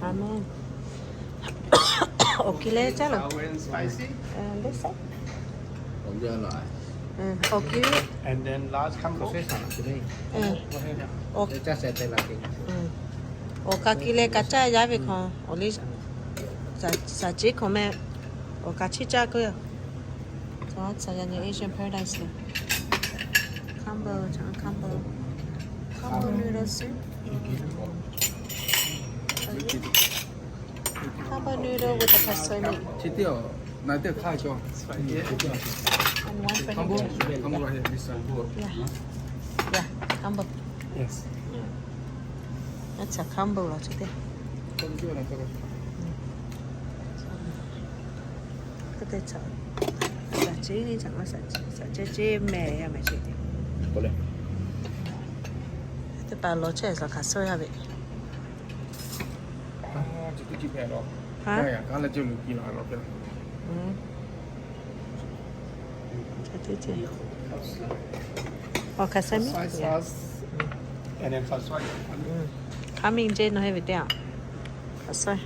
Amen. Awˬ ki leh caˇ loˬ. Spicy? Awˬ ki. And then last combo. Awˬ ka ki leh ka caˇ yaˇ ve hk'aw, awˬ liˇ shaˍ ceˉ hk'aw meh, awˬ ka chiˇ caˇ k'oˆ yoˬ. Tcuh yaˇ nyi Asian Paradise lo. Combo, combo, combo noodle soup. Combo noodle with the pasoi meat. And one for him. Yeah. Yeah, combo. Yes. That's a combo lo chi teˇ. K'oˆ teˇ chaꞈ, shaˍ ceˉ nyi chaꞈ ma shaˍ ceˉ, shaˍ ceˉ ceˉ meh yaˇ meh chi teˇ. Teˇ hpaˍ lawˬ chehˇ suhˍ hk'aˬ suhˉ yaˇ ve. Awˬ hk'aˬ suhˉ meh. Hk'a meh ceˇ nawˬ heˆ ve teˇ aꞈ. Hk'aˬ suhˉ.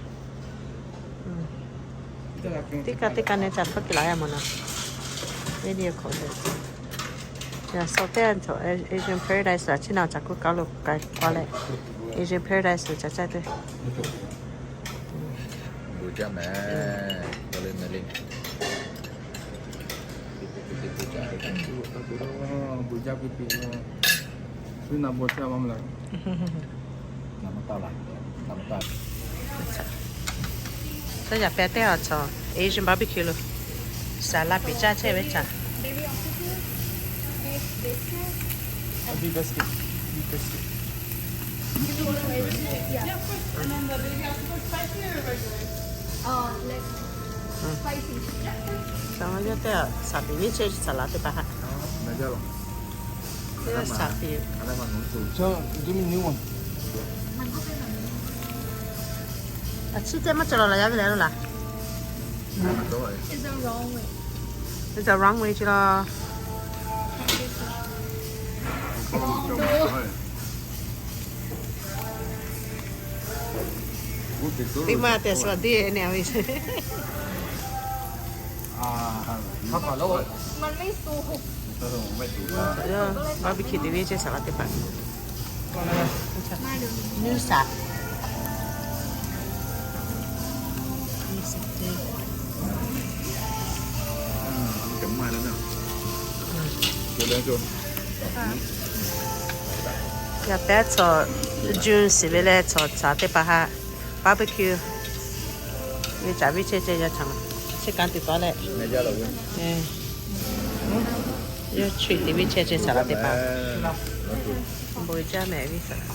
Teˇ kaꞈ teˇ kaꞈ neh ca hpfuhˇ kiˬ laˬ yaˇ mawˬ na. Video hk'aw te. Yaꞈ suh teˇ aꞈ cawˬ Asian Paradise laˬ chi na ca kuˇ kaˉ lo k'ai k'ai leh, Asian Paradise lo ca caˇ teˇ. Bon jaˇ meh, k'o le meh le. Bon jaˇ piˇ piˇ. Suˉ na bon jaˇ maˇ meh la. Tcuh yaˇ pehꞈ teˇ aꞈ cawˬ Asian barbecue lo. Saˍ laˍ piˍ caˇ chehˇ ve caˇ. Saˍ laˍ teˇ hpaˍ ha. Teˇ hpaˍ saˍ piˍ. A chi teˇ maˇ cawˬ laˬ laˬ yaˇ ve leh lo laˬ. It's the wrong way chi laˬ. Teˇ maˇ tehꞈ suh a diˇ ne a ve. Barbecue te ve ceˇ saˍ laˍ teˇ hpaˍ. Nuˇ saˍ. Yaꞈ pehˉ chaw June shiˍ ve leh chaw caˍ teˇ hpaˍ ha barbecue ve caˍ viˇ chehˇ ceh yaˇ htaꞈ cheˇ kaꞈ tuˬ pa leh, yawˇ chi teˇ viˇ chehˇ ceh saˍ laˍ teˇ hpaˍ. Bon jaˇ meh viˇ saˍ laˍ.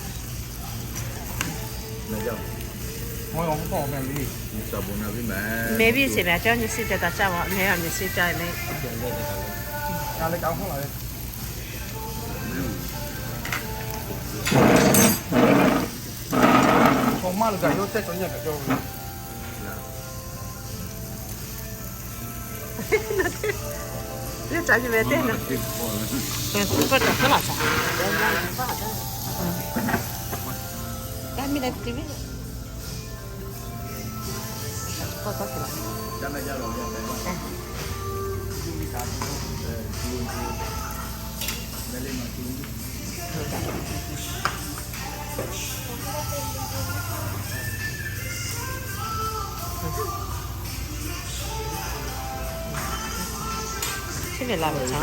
Meh viˇ sheˍ meh a caˇ nyi suh ca taˍ caˇ ve, meh a nyi suh ca le. Yawˇ ca nyi meh teˇ na. Teˇ pawˆ taˍ hk'aˇ laˬ saˍ. Yaˇ miˇ leh ti viˇ. Chi ve la ve cha.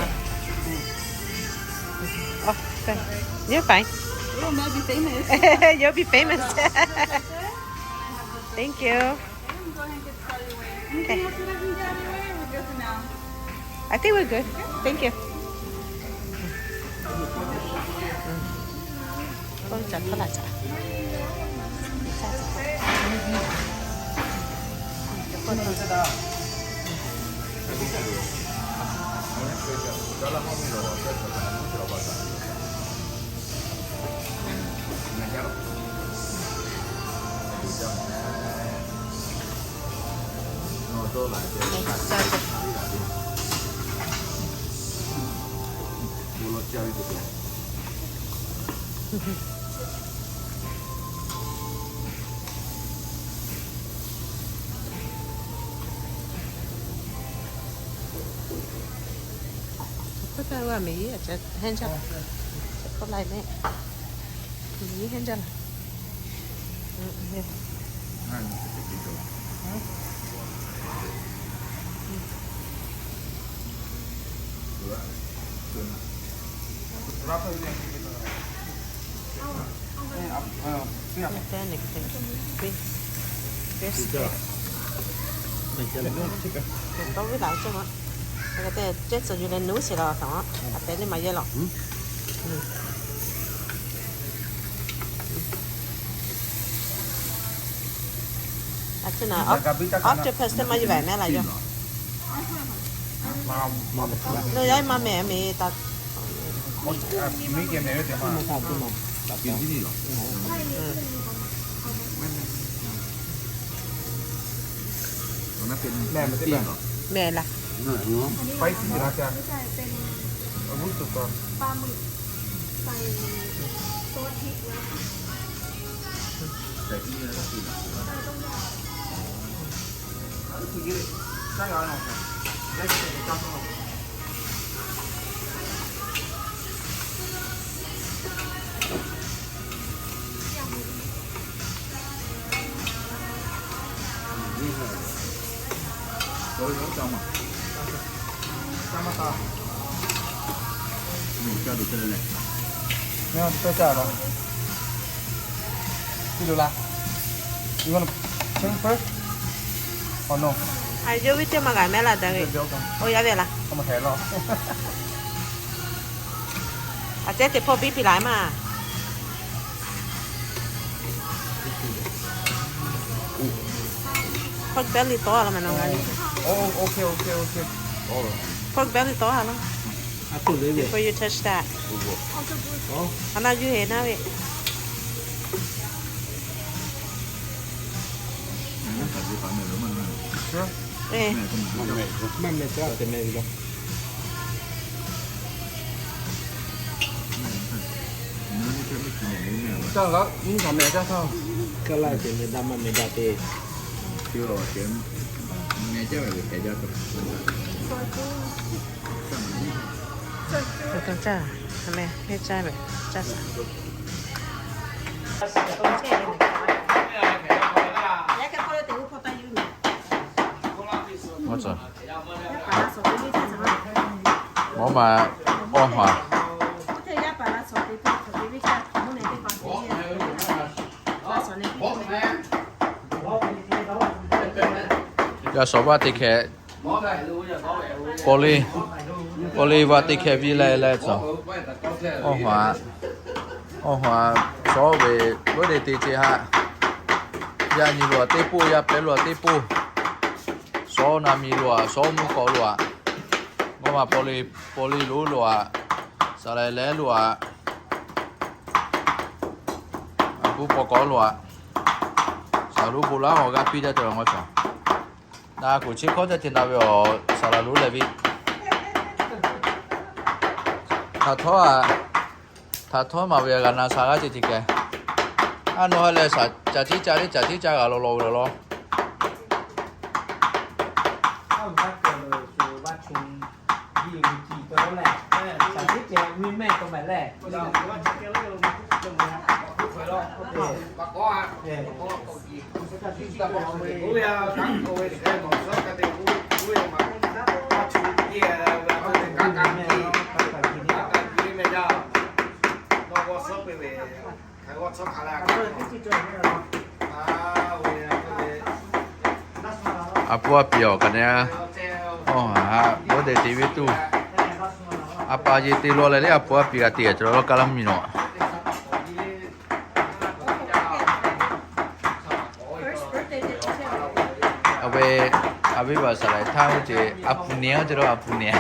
Oh, thank you. You're fine. You'll be famous. You'll be famous. Thank you. Okay. I think we're good. Thank you. Caꞈ htaˇ laˬ caꞈ. Hk'oˆ taˇ g'a meh iˉ a ca hehnˇ jaˇ. Hk'oˆ lai meh. Meh iˉ hehnˇ jaˇ laˬ. Tawˇ viˉ laˬ ceh ma. Ka te ceh tcuh yuˬ leh nuˉ sheˍ la taꞈ a tehꞈ neˇ maˬ yehˇ lawˬ. A te na, octopus teˇ maˇ yuˬ ve mehˉ laˬ yawˇ. Nawˬ yaˇ maˇ mehˍ mehˍ taꞈ. Mehˍ laˬ. A yawˇ viˉ teˇ maˇ g'a mehˉ laˬ daꞈ ve. Oˇ yaˇ ve laˬ. A ceh teˇ hpawˇ biˇ piˇ laˬ maˇ. Pork belly tawˆ a laˇ ma na. Pork belly tawˆ a laˇ. Before you touch that. A na yuˇ heˍ naˇ ve. Mawˇ ma, awˇ hma. Yaˇ shawˍ vaˇ teˇ hkeh, paw le, paw le vaˇ teˇ hkeh viˇ leh leh tcuh. Awˇ hma, awˇ hma, shawˉ ve, vuˉ te te ce haꞈ. Yaˇ nyi lo a teˇ poˆ, yaˇ pehˉ lo a teˇ poˆ. Shawˉ na mi lo a, shawˉ mvuhˇ k'aw lo a. Mawˇ ma paw le, paw le lo lo a. Saˍ laˍ leh lo a. A buˇ paw k'aw lo a. Saˍ laˍ lo bon laˇ awˬ g'aˇ piˇ jaˇ te la ngaw cawˬ. Na kuˬ chi hkawˇ jaˇ ce na ve awˬ saˍ laˍ lo leh ve. Htaꞈ htawˇ a, htaꞈ htawˇ maˍ ve g'a na shaˍ g'aˇ ce ce keh. A nawˬ ha leh shaˍ caˬ tiˉ caˇ le, caˬ tiˉ caˇ g'a law law ve law law. A pu a piˍ awˬ kaꞈ ne, awˬ ha, bawˇ dehꞈ te ve tuˬ. A pa ye te law leh le, a pu a piˍ g'a te a cawˬ law law kaˇ laˇ miˬ nawˬ. Aˬ ve, aˬ viˉ baˬ saˍ laˍ htaˇ oˇ ce, a pu nehˬ oˇ ce lo a pu nehˬ.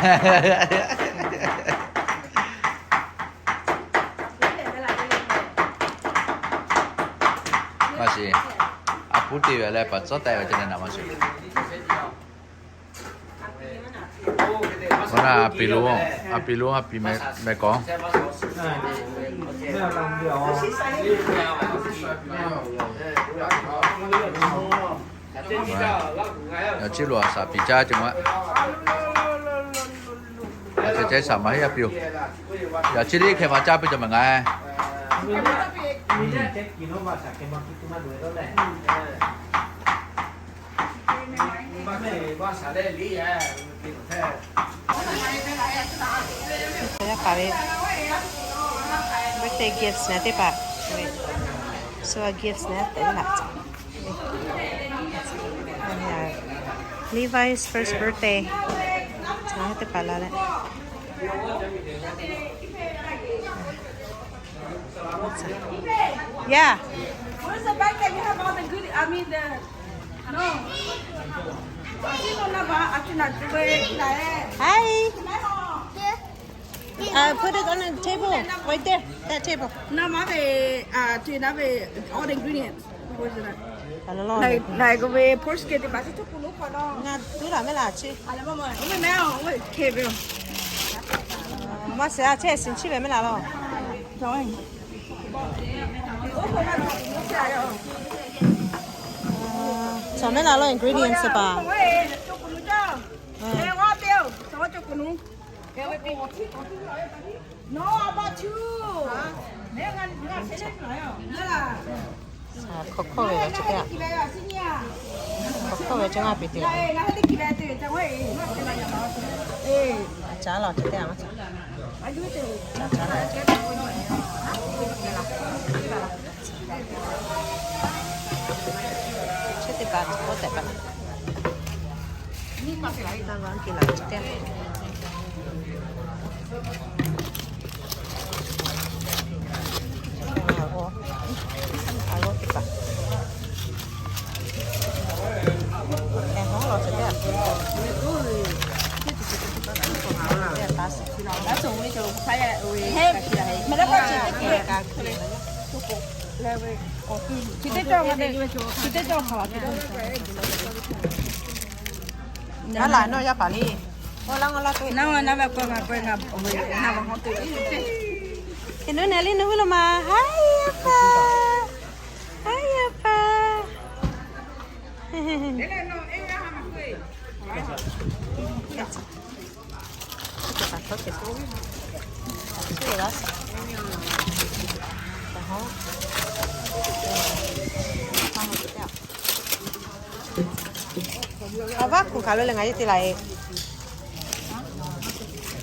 Maˇ shiˍ, a pu te ve leh paˍ tcuhˉ taˍ ve ce leh naˍ maˇ shiˍ. K'o na, a pi lo, a pi lo a pi meh k'awꞈ. Yaꞈ chi lo a shaˍ piˍ caˇ ce ma. Yaꞈ chi ceh shaˍ maˇ heˆ a pi-oˬ. Yaꞈ chi liˇ hkeh maˍ caˇ piˇ cawˬ maˬ ngaˬ. Yaˇ paˍ ve birthday gifts na teˇ hpaˍ, so gifts na teˇ hpaˍ. Levi's first birthday. Teˇ hpaˍ la leh. Yeah. Where's the bag that you have all the goodie? I mean the, no. Hi. Uh, put it on the table, right there, that table. All the ingredients. Like, like, we post ke te ba se to ku lo k'o lo. Ngaˬ tuˉ laˬ mehˆ laˬ chi. Maˇ shiˍ a, chehˇ shiˍ chi ve mehˆ laˬ lo. Cawˬ mehˆ laˬ lo ingredients pa. Hkawˇ hkawˇ ve chi teˇ, hkawˇ hkawˇ ve chi ngaˇ piˍ te. Caˉ laˬ chi teˇ, caˉ laˬ. Chi teˇ hpaˍ k'oˆ tehꞈ pa. Taˇ g'a ke laˬ chi teˇ. A g'awˇ teˇ hpaˍ. Hk'e hawˉ law chi teˇ. Naˉ laˬ nawˬ yaˇ paˍ le. Oˇ laˇ ngaˬ laˇ k'o, ngaˬ, ngaˬ, ngaˬ, hk'e nawˬ nehˬ le nawˬ hui lo ma. Hi yaˇ paˍ. Hi yaˇ paˍ. A vaˉ hkunˍ hk'aˬ lo leh ngaˬ yawˇ te laˬ e.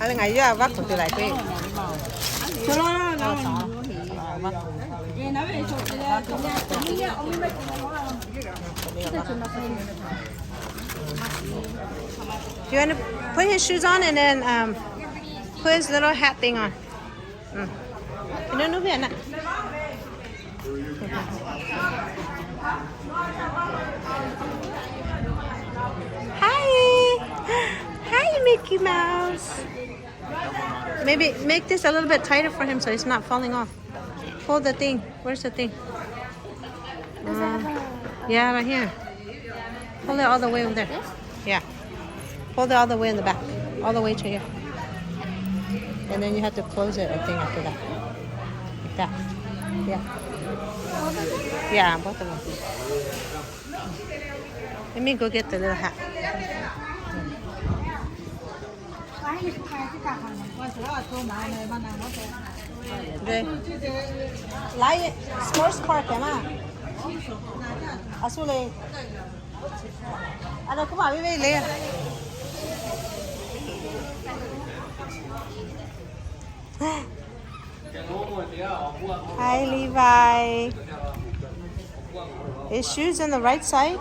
A leh ngaˬ yawˇ a vaˉ hkunˍ te laˬ e. You want to put his shoes on and then um, put his little hat thing on. Mm. Nunu bia na. Hi. Hi, Mickey Mouse. Maybe make this a little bit tighter for him so he's not falling off. Pull the thing. Where's the thing? Uh, yeah, right here. Pull it all the way over there. Yeah. Pull it all the way in the back. All the way to here. And then you have to close it, I think, after that. Like that. Yeah. Yeah, both of them. Let me go get the little hat. Ve, laiˉ sports car kehˬ maˇ. A shu le. A na kuˉ maˬ ve ve le. Hi, Levi. His shoes on the right side?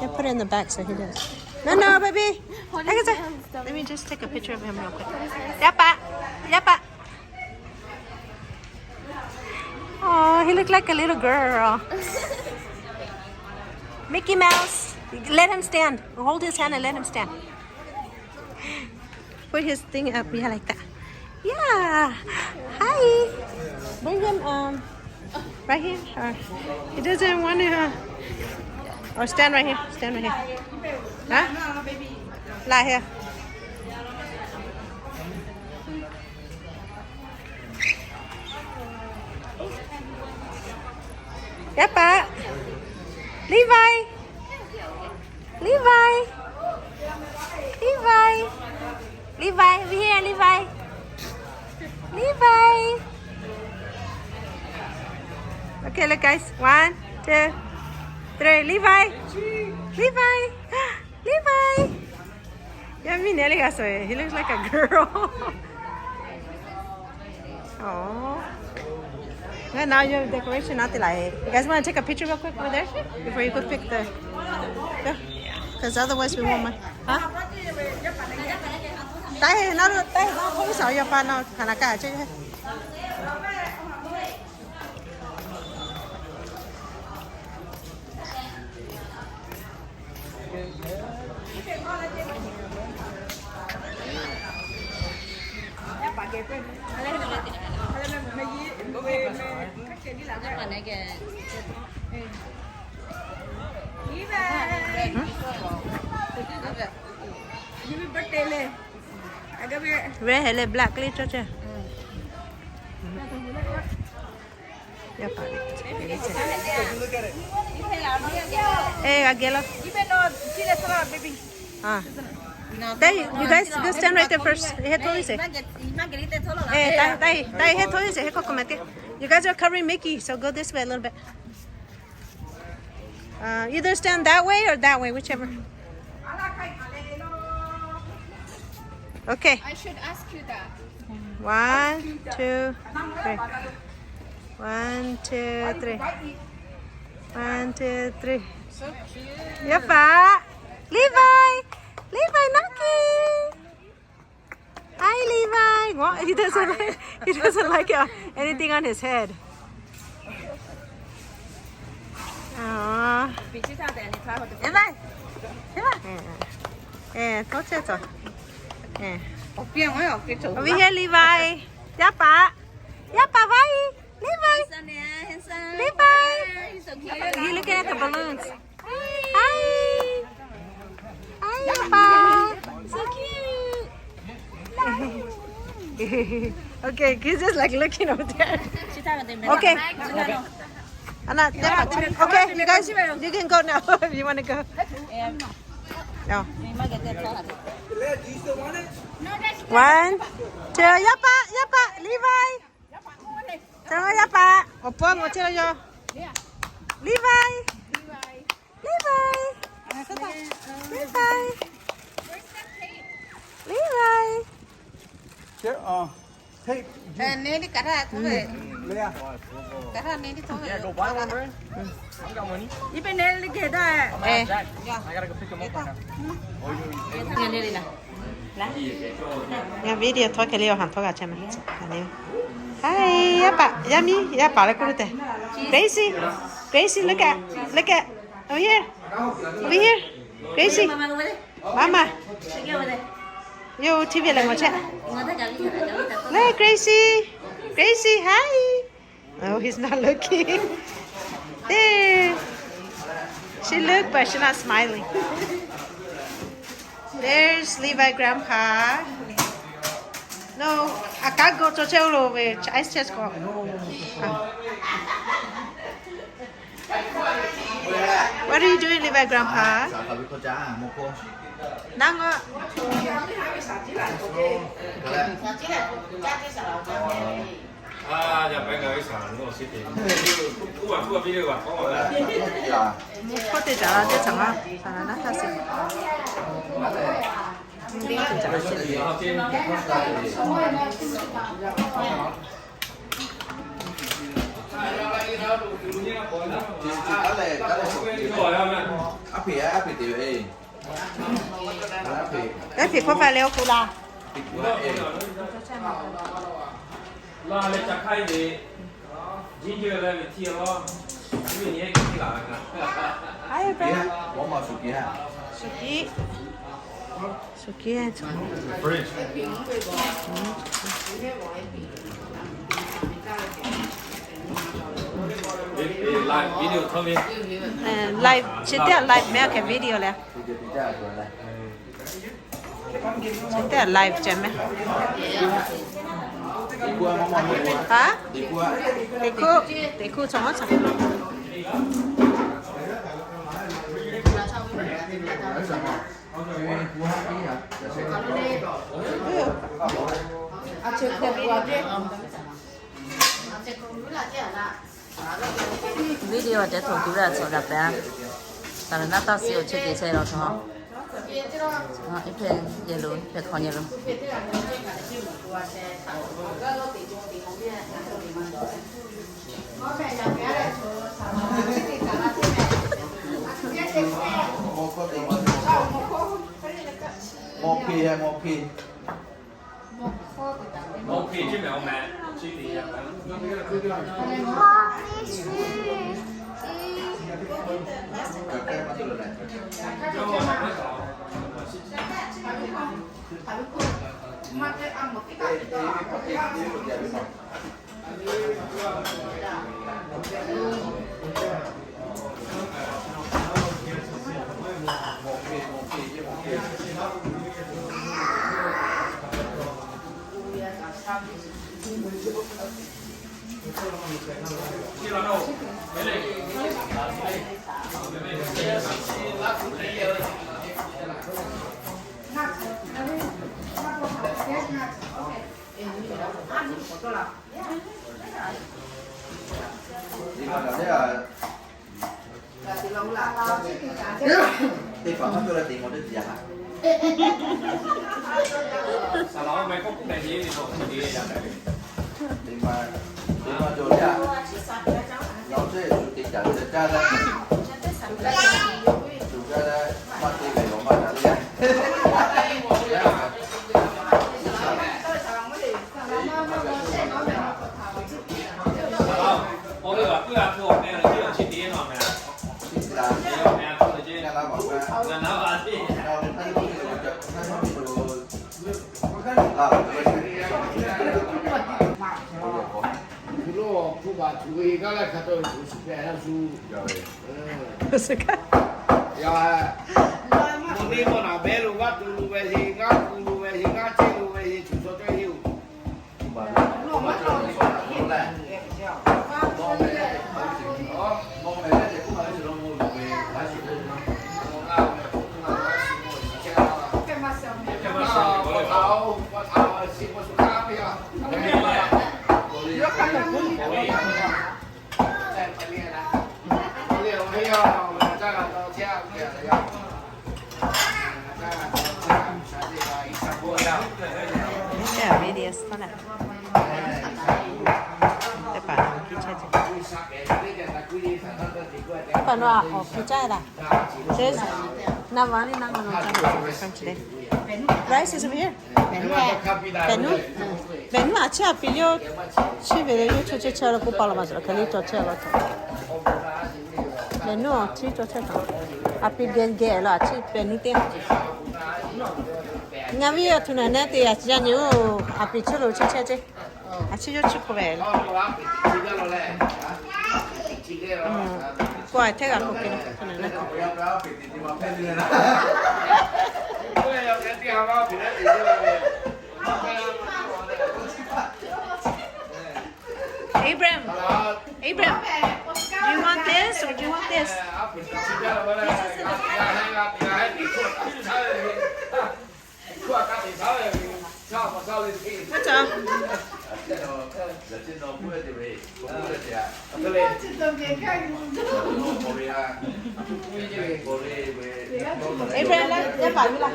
Yeah, put it in the back so he does. No, no, baby. Let me just take a picture of him real quick. Yaˇ paˍ, yaˇ paˍ. Oh, he looked like a little girl. Mickey Mouse. Let him stand. Hold his hand and let him stand. Put his thing up, yeah, like that. Yeah. Hi. Bring him, um, right here. Or he doesn't want to. Uh, or stand right here. Stand right here. Huh? Lie here. Yaˇ paˍ. Levi. Levi. Levi. Levi, over here, Levi. Levi. Okay, look, guys. One, two, three. Levi. Levi. Levi. Yaˇ miˇ nehˬ le g'a suh. He looks like a girl. Oh. Well, now your decoration not like. You guys want to take a picture real quick over there before you go pick the, the, because otherwise we won't mind. Huh? Taˇ heˆ, naˉ lo, taˇ heˆ, naˉ lo, yaˇ paˍ naˉ hk'aˬ na kaˇ chehˇ. Red hair le black le cawˇ chehˇ. Yaˇ paˍ. Eh, g'a geh laˇ. Ah. Taˇ heˆ, you guys go stand right there first. Head toward this way. Eh, taˇ heˆ, taˇ heˆ, taˇ heˆ, head toward this way. Head k'o k'oˍ ma te. You guys are covering Mickey, so go this way a little bit. Uh, either stand that way or that way, whichever. Okay. I should ask you that. One, two, three. One, two, three. One, two, three. So cute. Yaˇ paˍ. Levi. Levi, Naki. Hi, Levi. What? He doesn't like, he doesn't like uh, anything on his head. Awˬ. Levi. Levi. Eh, eh, tawˇ chehˇ tawˬ. Eh. Over here, Levi. Yaˇ paˍ. Yaˇ paˍ, Levi. Levi. Levi. He's looking at the balloons. Hi. Hi, Papa. So cute. Okay, he's just like looking over there. Okay. Ana, okay, you guys, you can go now if you want to go. No. One, two, yaˇ paˍ, yaˇ paˍ, Levi. Yaˇ paˍ, awˬ paw maˬ chehˇ la yoˬ. Levi. Levi. Levi. Levi. Here, uh, hey, Jim. Leah. Kaꞈ go on, bro. Iˉ pehˍ nehˬ le geh daꞈ. I gotta go pick him up right now. Ngaˬ video htawˇ hk'e le awˬ ha htawˇ g'a chehˇ ma. Hi, yaˇ paˍ, yaˇ miˇ, yaˇ paˍ leh kuˇ lo tehꞈ. Gracie, Gracie, look at, look at, over here, over here, Gracie. Mama. Yo, T V leh ngaˬ chehˇ. Leh Gracie, Gracie, hi. Oh, he's not looking. There. She looked, but she's not smiling. There's Levi grandpa. No, a ka go to cheo lo ve, ice chest ko. What are you doing, Levi grandpa? Nang a. Mvuhˇ hkawˇ te caˍ la teˇ caˍ ma, caˍ la naˉ htaˇ suh. Eˉ hpeꞈ hkawˇ hpehꞈ leh awˬ k'oˍ la. Shuˍ kiˉ. Shuˍ kiˉ. Live video htawˇ ve. Live chi teˇ live meh aꞈ kehˬ video leh. Chi teˇ live ceh meh. Ha? Teˇ hkuˇ, teˇ hkuˇ chaw maˇ chaw. Video te htoꞈ tuˬ ve a tcuh daꞈ pehˍ. Taˍ ve naˉ taˇ shiˍ awˬ chehˇ te chehˇ law htawˇ. Iˉ hpehꞈ yehˬ lo, iˉ hpehꞈ hk'aw yehˬ lo. Mawˇ hpeˇ, mawˇ hpeˇ. Teˇ hpaˍ maˇ cawˇ leh teꞈ maw teˇ tiꞈ yaꞈ. Teˇ hpaˍ, teˇ hpaˍ cawˬ leh a, yaꞈ ceˇ shu teꞈ caˍ leh caˇ leh, shu caˇ leh maˇ te ve awˬ maˇ caˇ leh. Hk'aˬ lo hpu baˬ tuˬ ve gaˇ laˇ hk'a taw ve tuˬ shiˍ pehˍ laˇ shu. Yaˇ, mawˬ neˇ mawˬ naˍ behˇ lo g'aˇ tu lo ve heˆ, g'aˇ ku lo ve heˆ, g'aˇ ceˇ lo ve heˆ, tuˬ shaw teˇ heˆ oˬ. Teˇ hpaˍ awˬ hkiˇ chehˇ ce. Teˇ hpaˍ nawˬ awˬ hkiˇ caˇ daꞈ. Naˍ va ni naˍ va naˍ caˇ daꞈ. Rice is over here. Pehˍ nuˇ, pehˍ nuˇ a ciˉ a piˍ yawˇ chiˇ ve le, yawˇ chaw chehˇ chehˇ la k'oˆ pa la ma zuhꞈ hk'e le cawˬ chehˇ la taꞈ. Pehˍ nuˇ a ciˉ cawˬ chehˇ taꞈ. A piˍ geh geh la a ciˉ pehˍ nuˇ teˇ. Ngaˬ viˉ a htoꞈ na neˉ te a ciˉ yaˇ nyi oˬ, a piˍ chehˇ lo chehˇ chehˇ ce. A ciˉ yawˇ chiˇ hk'oˆ ve. K'o a hteˇ g'a k'oˆ ke. Abraham, Abraham, do you want this or do you want this? Abraham, la, la, la.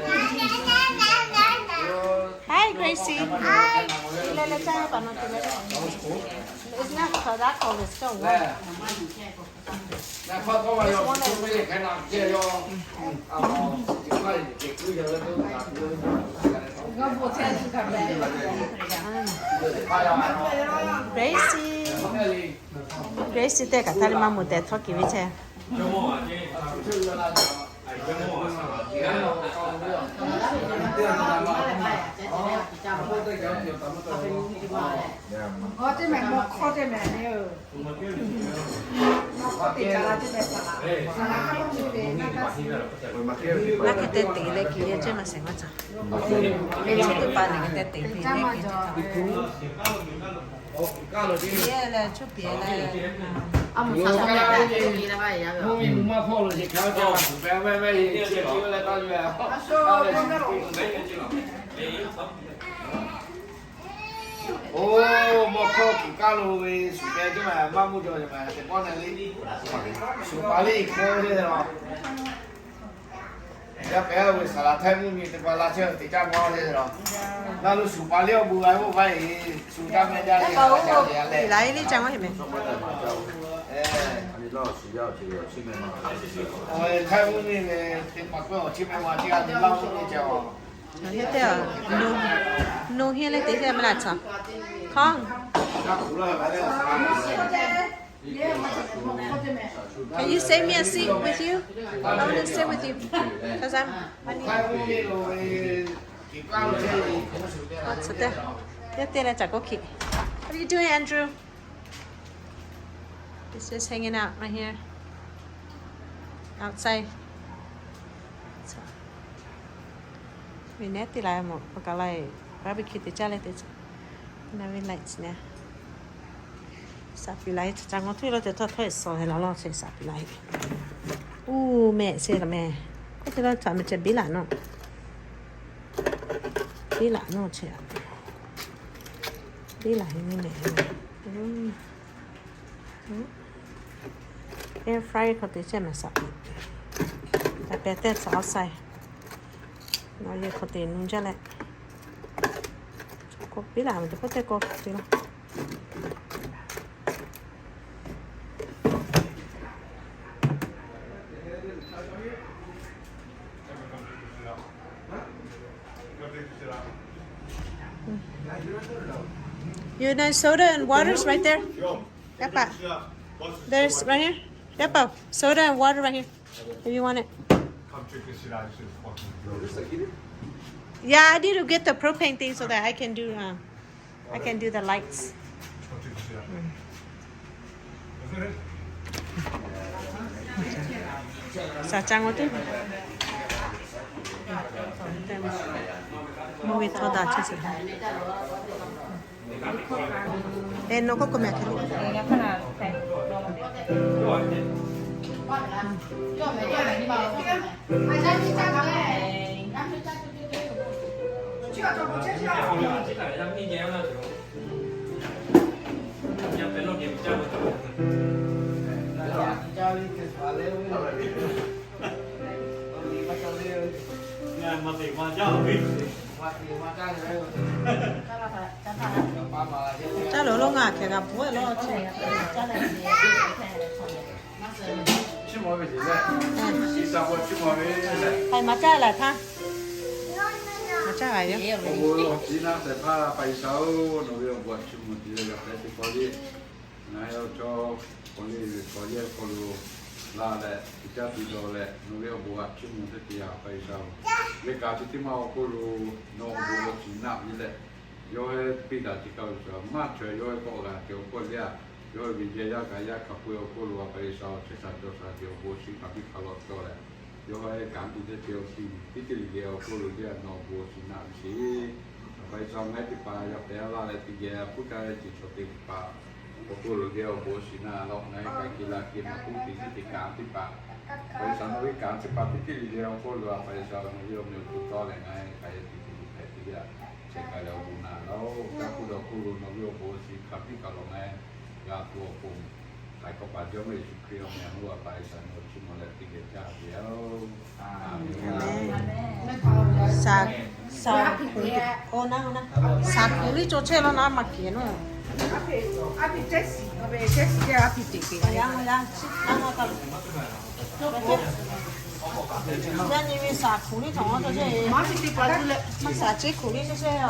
Hi, Gracie. Hi. It's not Sadako, it's still warm. This one is Gracie. Gracie te kaꞈ htaˇ le maˇ mawˬ tehꞈ htawˇ kiˬ ve chehˇ. Naˇ hk'e te te leh kiˬ yehˬ ceh maˇ shehˍ maˇ caˇ. Chi teˇ hpaˍ lehˬ te te te leh kiˬ yehˬ ceh. Yehˬ leh cuˇ piˍ leh. Oˇ, mawˇ hkawˇ kuˬ kaˇ lo ve shuˍ peh teˇ maˬ maˇ mvuhˇ jaw ve maˬ teˇ pawˆ na le. Shuˍ paˍ liˇ hkawˇ ve le. Yaˇ pehˍ ve saˍ laˍ htaiˇ mvuhˇ miˬ teˇ hpaˍ la chehˇ te caˇ maˇ le. Naˇ lo shuˍ paˍ liˇ awˬ bon g'a oˇ vaˇ e shuˍ caˇ meh jaˇ le. Laiˉ liˇ caˇ maˇ heˆ meh. Htaiˇ mvuhˇ miˬ ve teˇ hpaˍ k'oˆ awˬ chi meh ma teˇ g'aˇ te laˇ oˇ le caˇ a. Heh teˇ a, no, no here leh te heh maˇ laˇ caˇ. Kong. Can you save me a seat with you? I want to sit with you. 'Cause I'm, I need. What's the, yehˬ te leh caˇ k'oˆ hkiˆ. What are you doing, Andrew? He's just hanging out right here. Outside. Ve nehˉ te la mawˬ pa ka la e, barbecue te caˇ leh te caˇ. Navy lights nehˉ. Saˍ piˍ la e, ca ca ngawˬ tuˬ lo te htawˇ htawˇ e suh heh la lawˇ che saˍ piˍ la e. Uˇ meh che la meh. K'oˆ te la htaꞈ meh ceh biˇ laꞈ nawˇ. Biˇ laꞈ nawˇ che a. Biˇ laꞈ heˆ nyi meh. Air fryer hk'aw te chehˇ meh saˍ piˍ. Taˍ pehˍ tehˇ tcuh outside. Nawˬ yehˬ hk'aw te nu jaˇ leh. K'oˆ piˇ laˬ meh te k'oˆ te k'oˆ piˇ laˬ. You know, soda and water's right there. Yapa. There's right here. Yapa. Soda and water right here. If you want it. Yeah, I need to get the propane thing so that I can do, uh, I can do the lights. Saˍ caˇ ngawˬ tuˬ. Mvuhˇ ve htawˇ daꞈ chehˇ sheˍ. Eˬ, nawˬ k'oˆ k'o meh hk'e le. Caˇ lo lo ngaˬ hkeh g'a bvuhˆ lo chi. Haiˬ maˍ caˇ laˬ htaˇ. Maˍ caˇ g'a yoˬ. Ngaˬ hui chaw k'awꞈ le ve k'awꞈ yehˇ hk'aw lo la leh, teˇ caˇ te dawˬ leh, nawˬ ve awˬ bon htaꞈ chiˇ mvuh teˇ te yaꞈ pa G'uiˬsha-oˬ. Yehˇ kaꞈ chi teˇ maˇ awˬ hk'oˆ lo nawˬ awˬ bon awˬ ciˍ naˆ ve leh, yawˇ hui piˇ daꞈ chi kaꞈ G'uiˬsha maˇ chaweh yawˇ hui kawˆ g'a cawˬ kawˆ leh, yawˇ hui ve jehˇ yaˇ kaꞈ yaˇ hk'a peu-eˬ awˬ hk'oˆ lo a pa G'uiˬsha-oˬ, chehˇ sha cawˬ sha ve awˬ bon chi hk'aˬ piˇ hk'a lawꞈ cawˬ leh, yawˇ hui kanˉ te teˇ te awˬ ti teˇ te le le awˬ hk'oˆ lo leh nawˬ awˬ bon awˬ ciˍ naˆ ve sheˍ. A pa G'uiˬsha ngaˬ hui teˇ hpaˍ yaˇ pehˍ laˇ leh teˇ geh a hpuˇ caˇ ve ciˍ chaw teˇ hpaˍ awˬ hk'oˆ lo leh awˬ bon awˬ ciˍ naˆ lawꞈ ngaˬ hui k'ai ke la ke maˇ k'oˆ te teˇ te kanˉ teˇ hpaˍ. A pa G'uiˬsha nawˬ ve kanˉ teˇ hpaˍ teˇ te le le awˬ hk'oˆ lo a pa G'uiˬsha nawˬ ve awˬ meh awˬ to tawˇ leh ngaˬ hui k'ai te te hpehꞈ teˇ yanˇ, chehˇ k'ai leh awˬ bon naˆ lawˬ. Kanˉ hpuˇ dawˬ hk'oˆ lo nawˬ ve awˬ bon awˬ ciˍ hk'aˬ piˇ hk'a lawꞈ ngaˬ hui g'a tuˬ awˬ pon, k'ai kawˆ paˍ Jawˇmawˇ Yeˍsuˆ Hkriꞈ awˬ meh awˬ hk'aw lo a pa G'uiˬsha nawˬ chiˇ mvuh leh teˇ geh jaˇ ve yoˬ. Aˍmenˍ. Saˍ, saˍ, o na, o na. Saˍ kuˬ liˇ cawˬ chehˇ law na maˇ kehˬ nawˬ. Aˉ hpehꞈ, aˉ hpehꞈ cehˇ shiˍ, aˉ hpehꞈ cehˇ shiˍ ceh aˉ hpehꞈ teꞈ kehˬ. Yaˇ nyi ve shaˍ hkuˬ liˇ htaꞈ maˇ tawˇ chehˇ. Maˇ te te pa tu leh, shaˍ cehˇ hkuˬ liˇ chehˇ chehˇ a.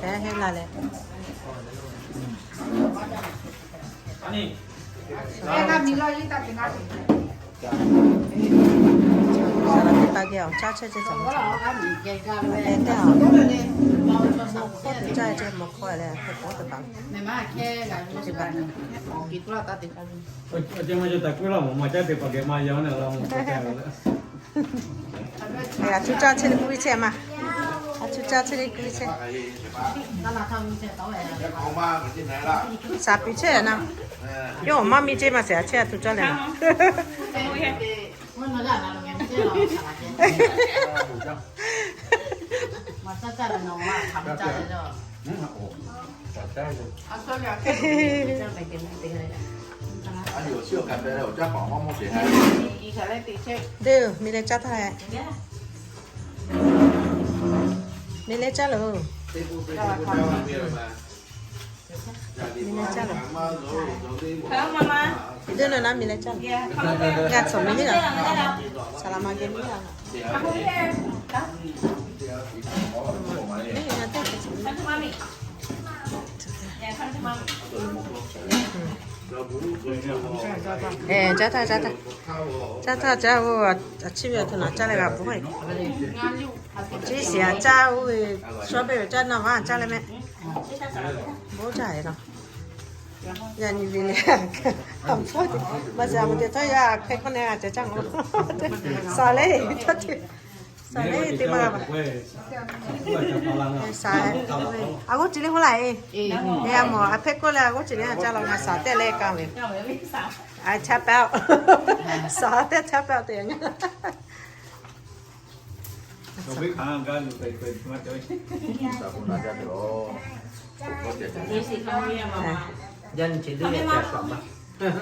Heˆ la leh. Saˍ laˍ teˇ hpaˍ geh awˬ caˇ chehˇ ceh, teˇ hpaˍ mawˬ hkawˇ te caˇ ceh, mawˬ hkawˇ leh hk'e k'oˆ teˇ hpaˍ, teˇ hpaˍ. Aˬ, cuˇ caˇ chehˇ leh kuˇ ve chehˇ ma. Aˬ, cuˇ caˇ chehˇ leh kuˇ ve chehˇ. Shaˍ piˍ chehˇ na. Yawˇ awˬ maˇ miˇ cehˇ ma shehˍ, a chehˇ a cuˇ caˇ leh na. Deˇ, miˬ leh caˇ htaˇ leh. Miˬ leh caˇ loˬ. Miˬ leh caˇ loˬ. Deˇ, nawˬ naˉ miˬ leh caˇ loˬ. G'a tcuhˍ miˬ leh g'a. Saˍ laˍ ma geh miˬ leh g'a. Caˇ htaˇ, caˇ htaˇ. Caˇ htaˇ caˇ oˬ, a ciˉ ve a htoꞈ naˬ caˇ leh g'a bvuhꞈ. Ciˉ shiˍ a caˇ oˬ ve, shawˉ pehˇ ve caˇ naˇ vaˇ caˇ leh mehˆ. Bon caˇ e laˬ. Yaˇ nyi ve le. Maˇ shiˍ a ma te htawˇ yaˇ hk'e k'oˆ neh a ceh caˇ ngaˬ. Saˍ lehˬ, saˍ lehˬ teˇ maˇ g'a. Saˍ, a g'oˇ ceuˬ le hoˉ laˬ e. E a mawˬ a hpehˇ k'oˆ leh a g'oˇ ceuˬ le a caˇ law ngaˬ saˍ tehˆ leh kaˇ ve. A caˇ pehˇ-oˆ. Saˍ tehˆ caˇ pehˇ-oˆ te.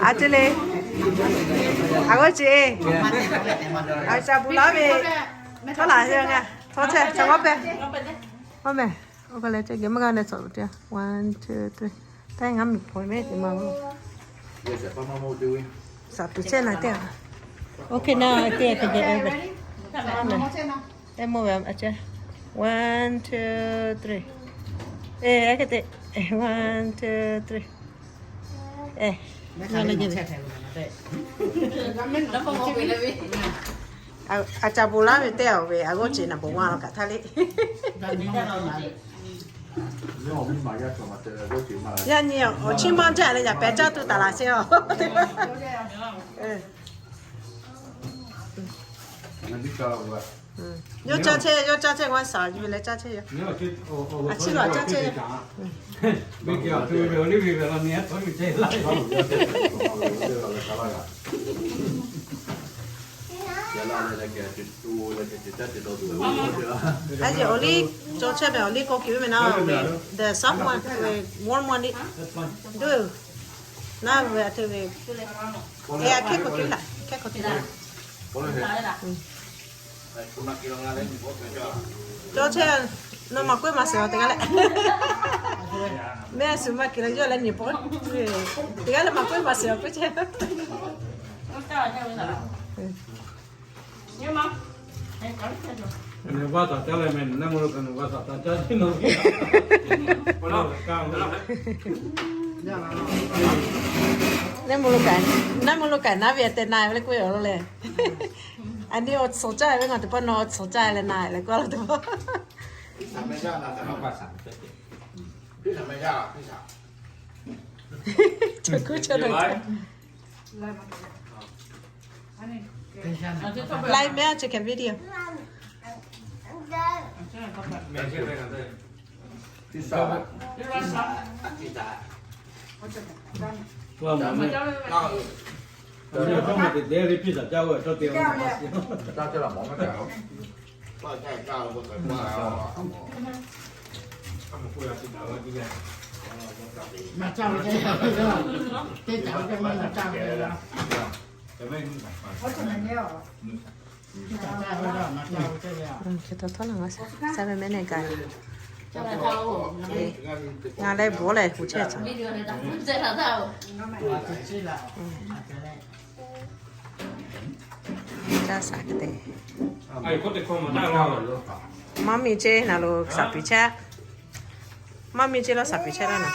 A ceh le. A g'oˇ ceuˬ e. A ca bu laˇ ve. Htawˇ laˬ ve ngaˬ. Htawˇ chehˇ, ca g'awˇ pehˇ. G'awˇ mehˍ. Oˇ hk'e leh ceh geh maˇ g'a leh tcuhꞈ ve teˇ yanˇ. One, two, three. Taˇ ngaˬ miˬ hpaw mehˉ te ma. Saˍ piˍ chehˇ na teˇ yanˇ. Okay, now I think I can get over. Teˇ mawˇ ve a ceh. One, two, three. E, a hk'e te. One, two, three. E, a ca bu laˇ ve teˇ yanˇ ve a g'oˇ ceuˬ naˬ bon g'a law kaꞈ htaˇ le. Yaˇ nyi awˬ chiˇ maˇ jaˇ leh yaꞈ pehˍ caˇ tuˬ taˍ laˬ sheˍ-oˬ. Yawˇ caˇ chehˇ, yawˇ caˇ chehˇ, g'a shaˍ yuˬ leh caˇ chehˇ yoˬ. A ciˉ lawˬ caˇ chehˇ yoˬ. A yehˬ awˬ liˇ cawˬ chehˇ ve awˬ liˇ k'oˆ kiˬ ve meh naˉ ve, the soft one, warm one ni. Duˇ, naˉ ve a htoꞈ ve, e a hkehˇ k'oˆ kiˬ laˬ, hkehˇ k'oˆ kiˬ laˬ. Cawˇ chehˇ, nawˬ maˍ k'oˆ maˍ shiˍ-oˬ teˇ g'aˇ leh. Mehˆ suhˍ maˇ kiˬ la yawˇ leh nyi paw. Teˇ g'aˇ leh maˍ k'oˆ maˍ shiˍ-oˬ k'oˆ chehˇ. Nyi ma. Nyi vaˇ taˍ caˇ leh meh, naˉ mvuhˇ lo kaꞈ nyi vaˇ taˍ taˍ caˇ tiˉ nawˬ. Naˉ mvuhˇ lo kaꞈ, naˉ mvuhˇ lo kaꞈ naˉ ve te na ve le k'oˆ ve awˬ lawn leh. A nyi awˬ tsuhˍ caˇ ve ngaˬ teˇ pawˆ nawˬ awˬ tsuhˍ caˇ leh na leh k'oˆ laˇ teˇ pawˆ. Live meh, check a video. Sa ve mehˉ neˇ gaˬ. Ngaˬ leh bawˬ leh kuˬ chehˇ caˬ. Caˇ saˍ hk'e te. Maˇ miˇ ceˇ naˬ lo saˍ piˍ chehˇ. Maˇ miˇ ceˇ lawˇ saˍ piˍ chehˇ laˇ naˍ.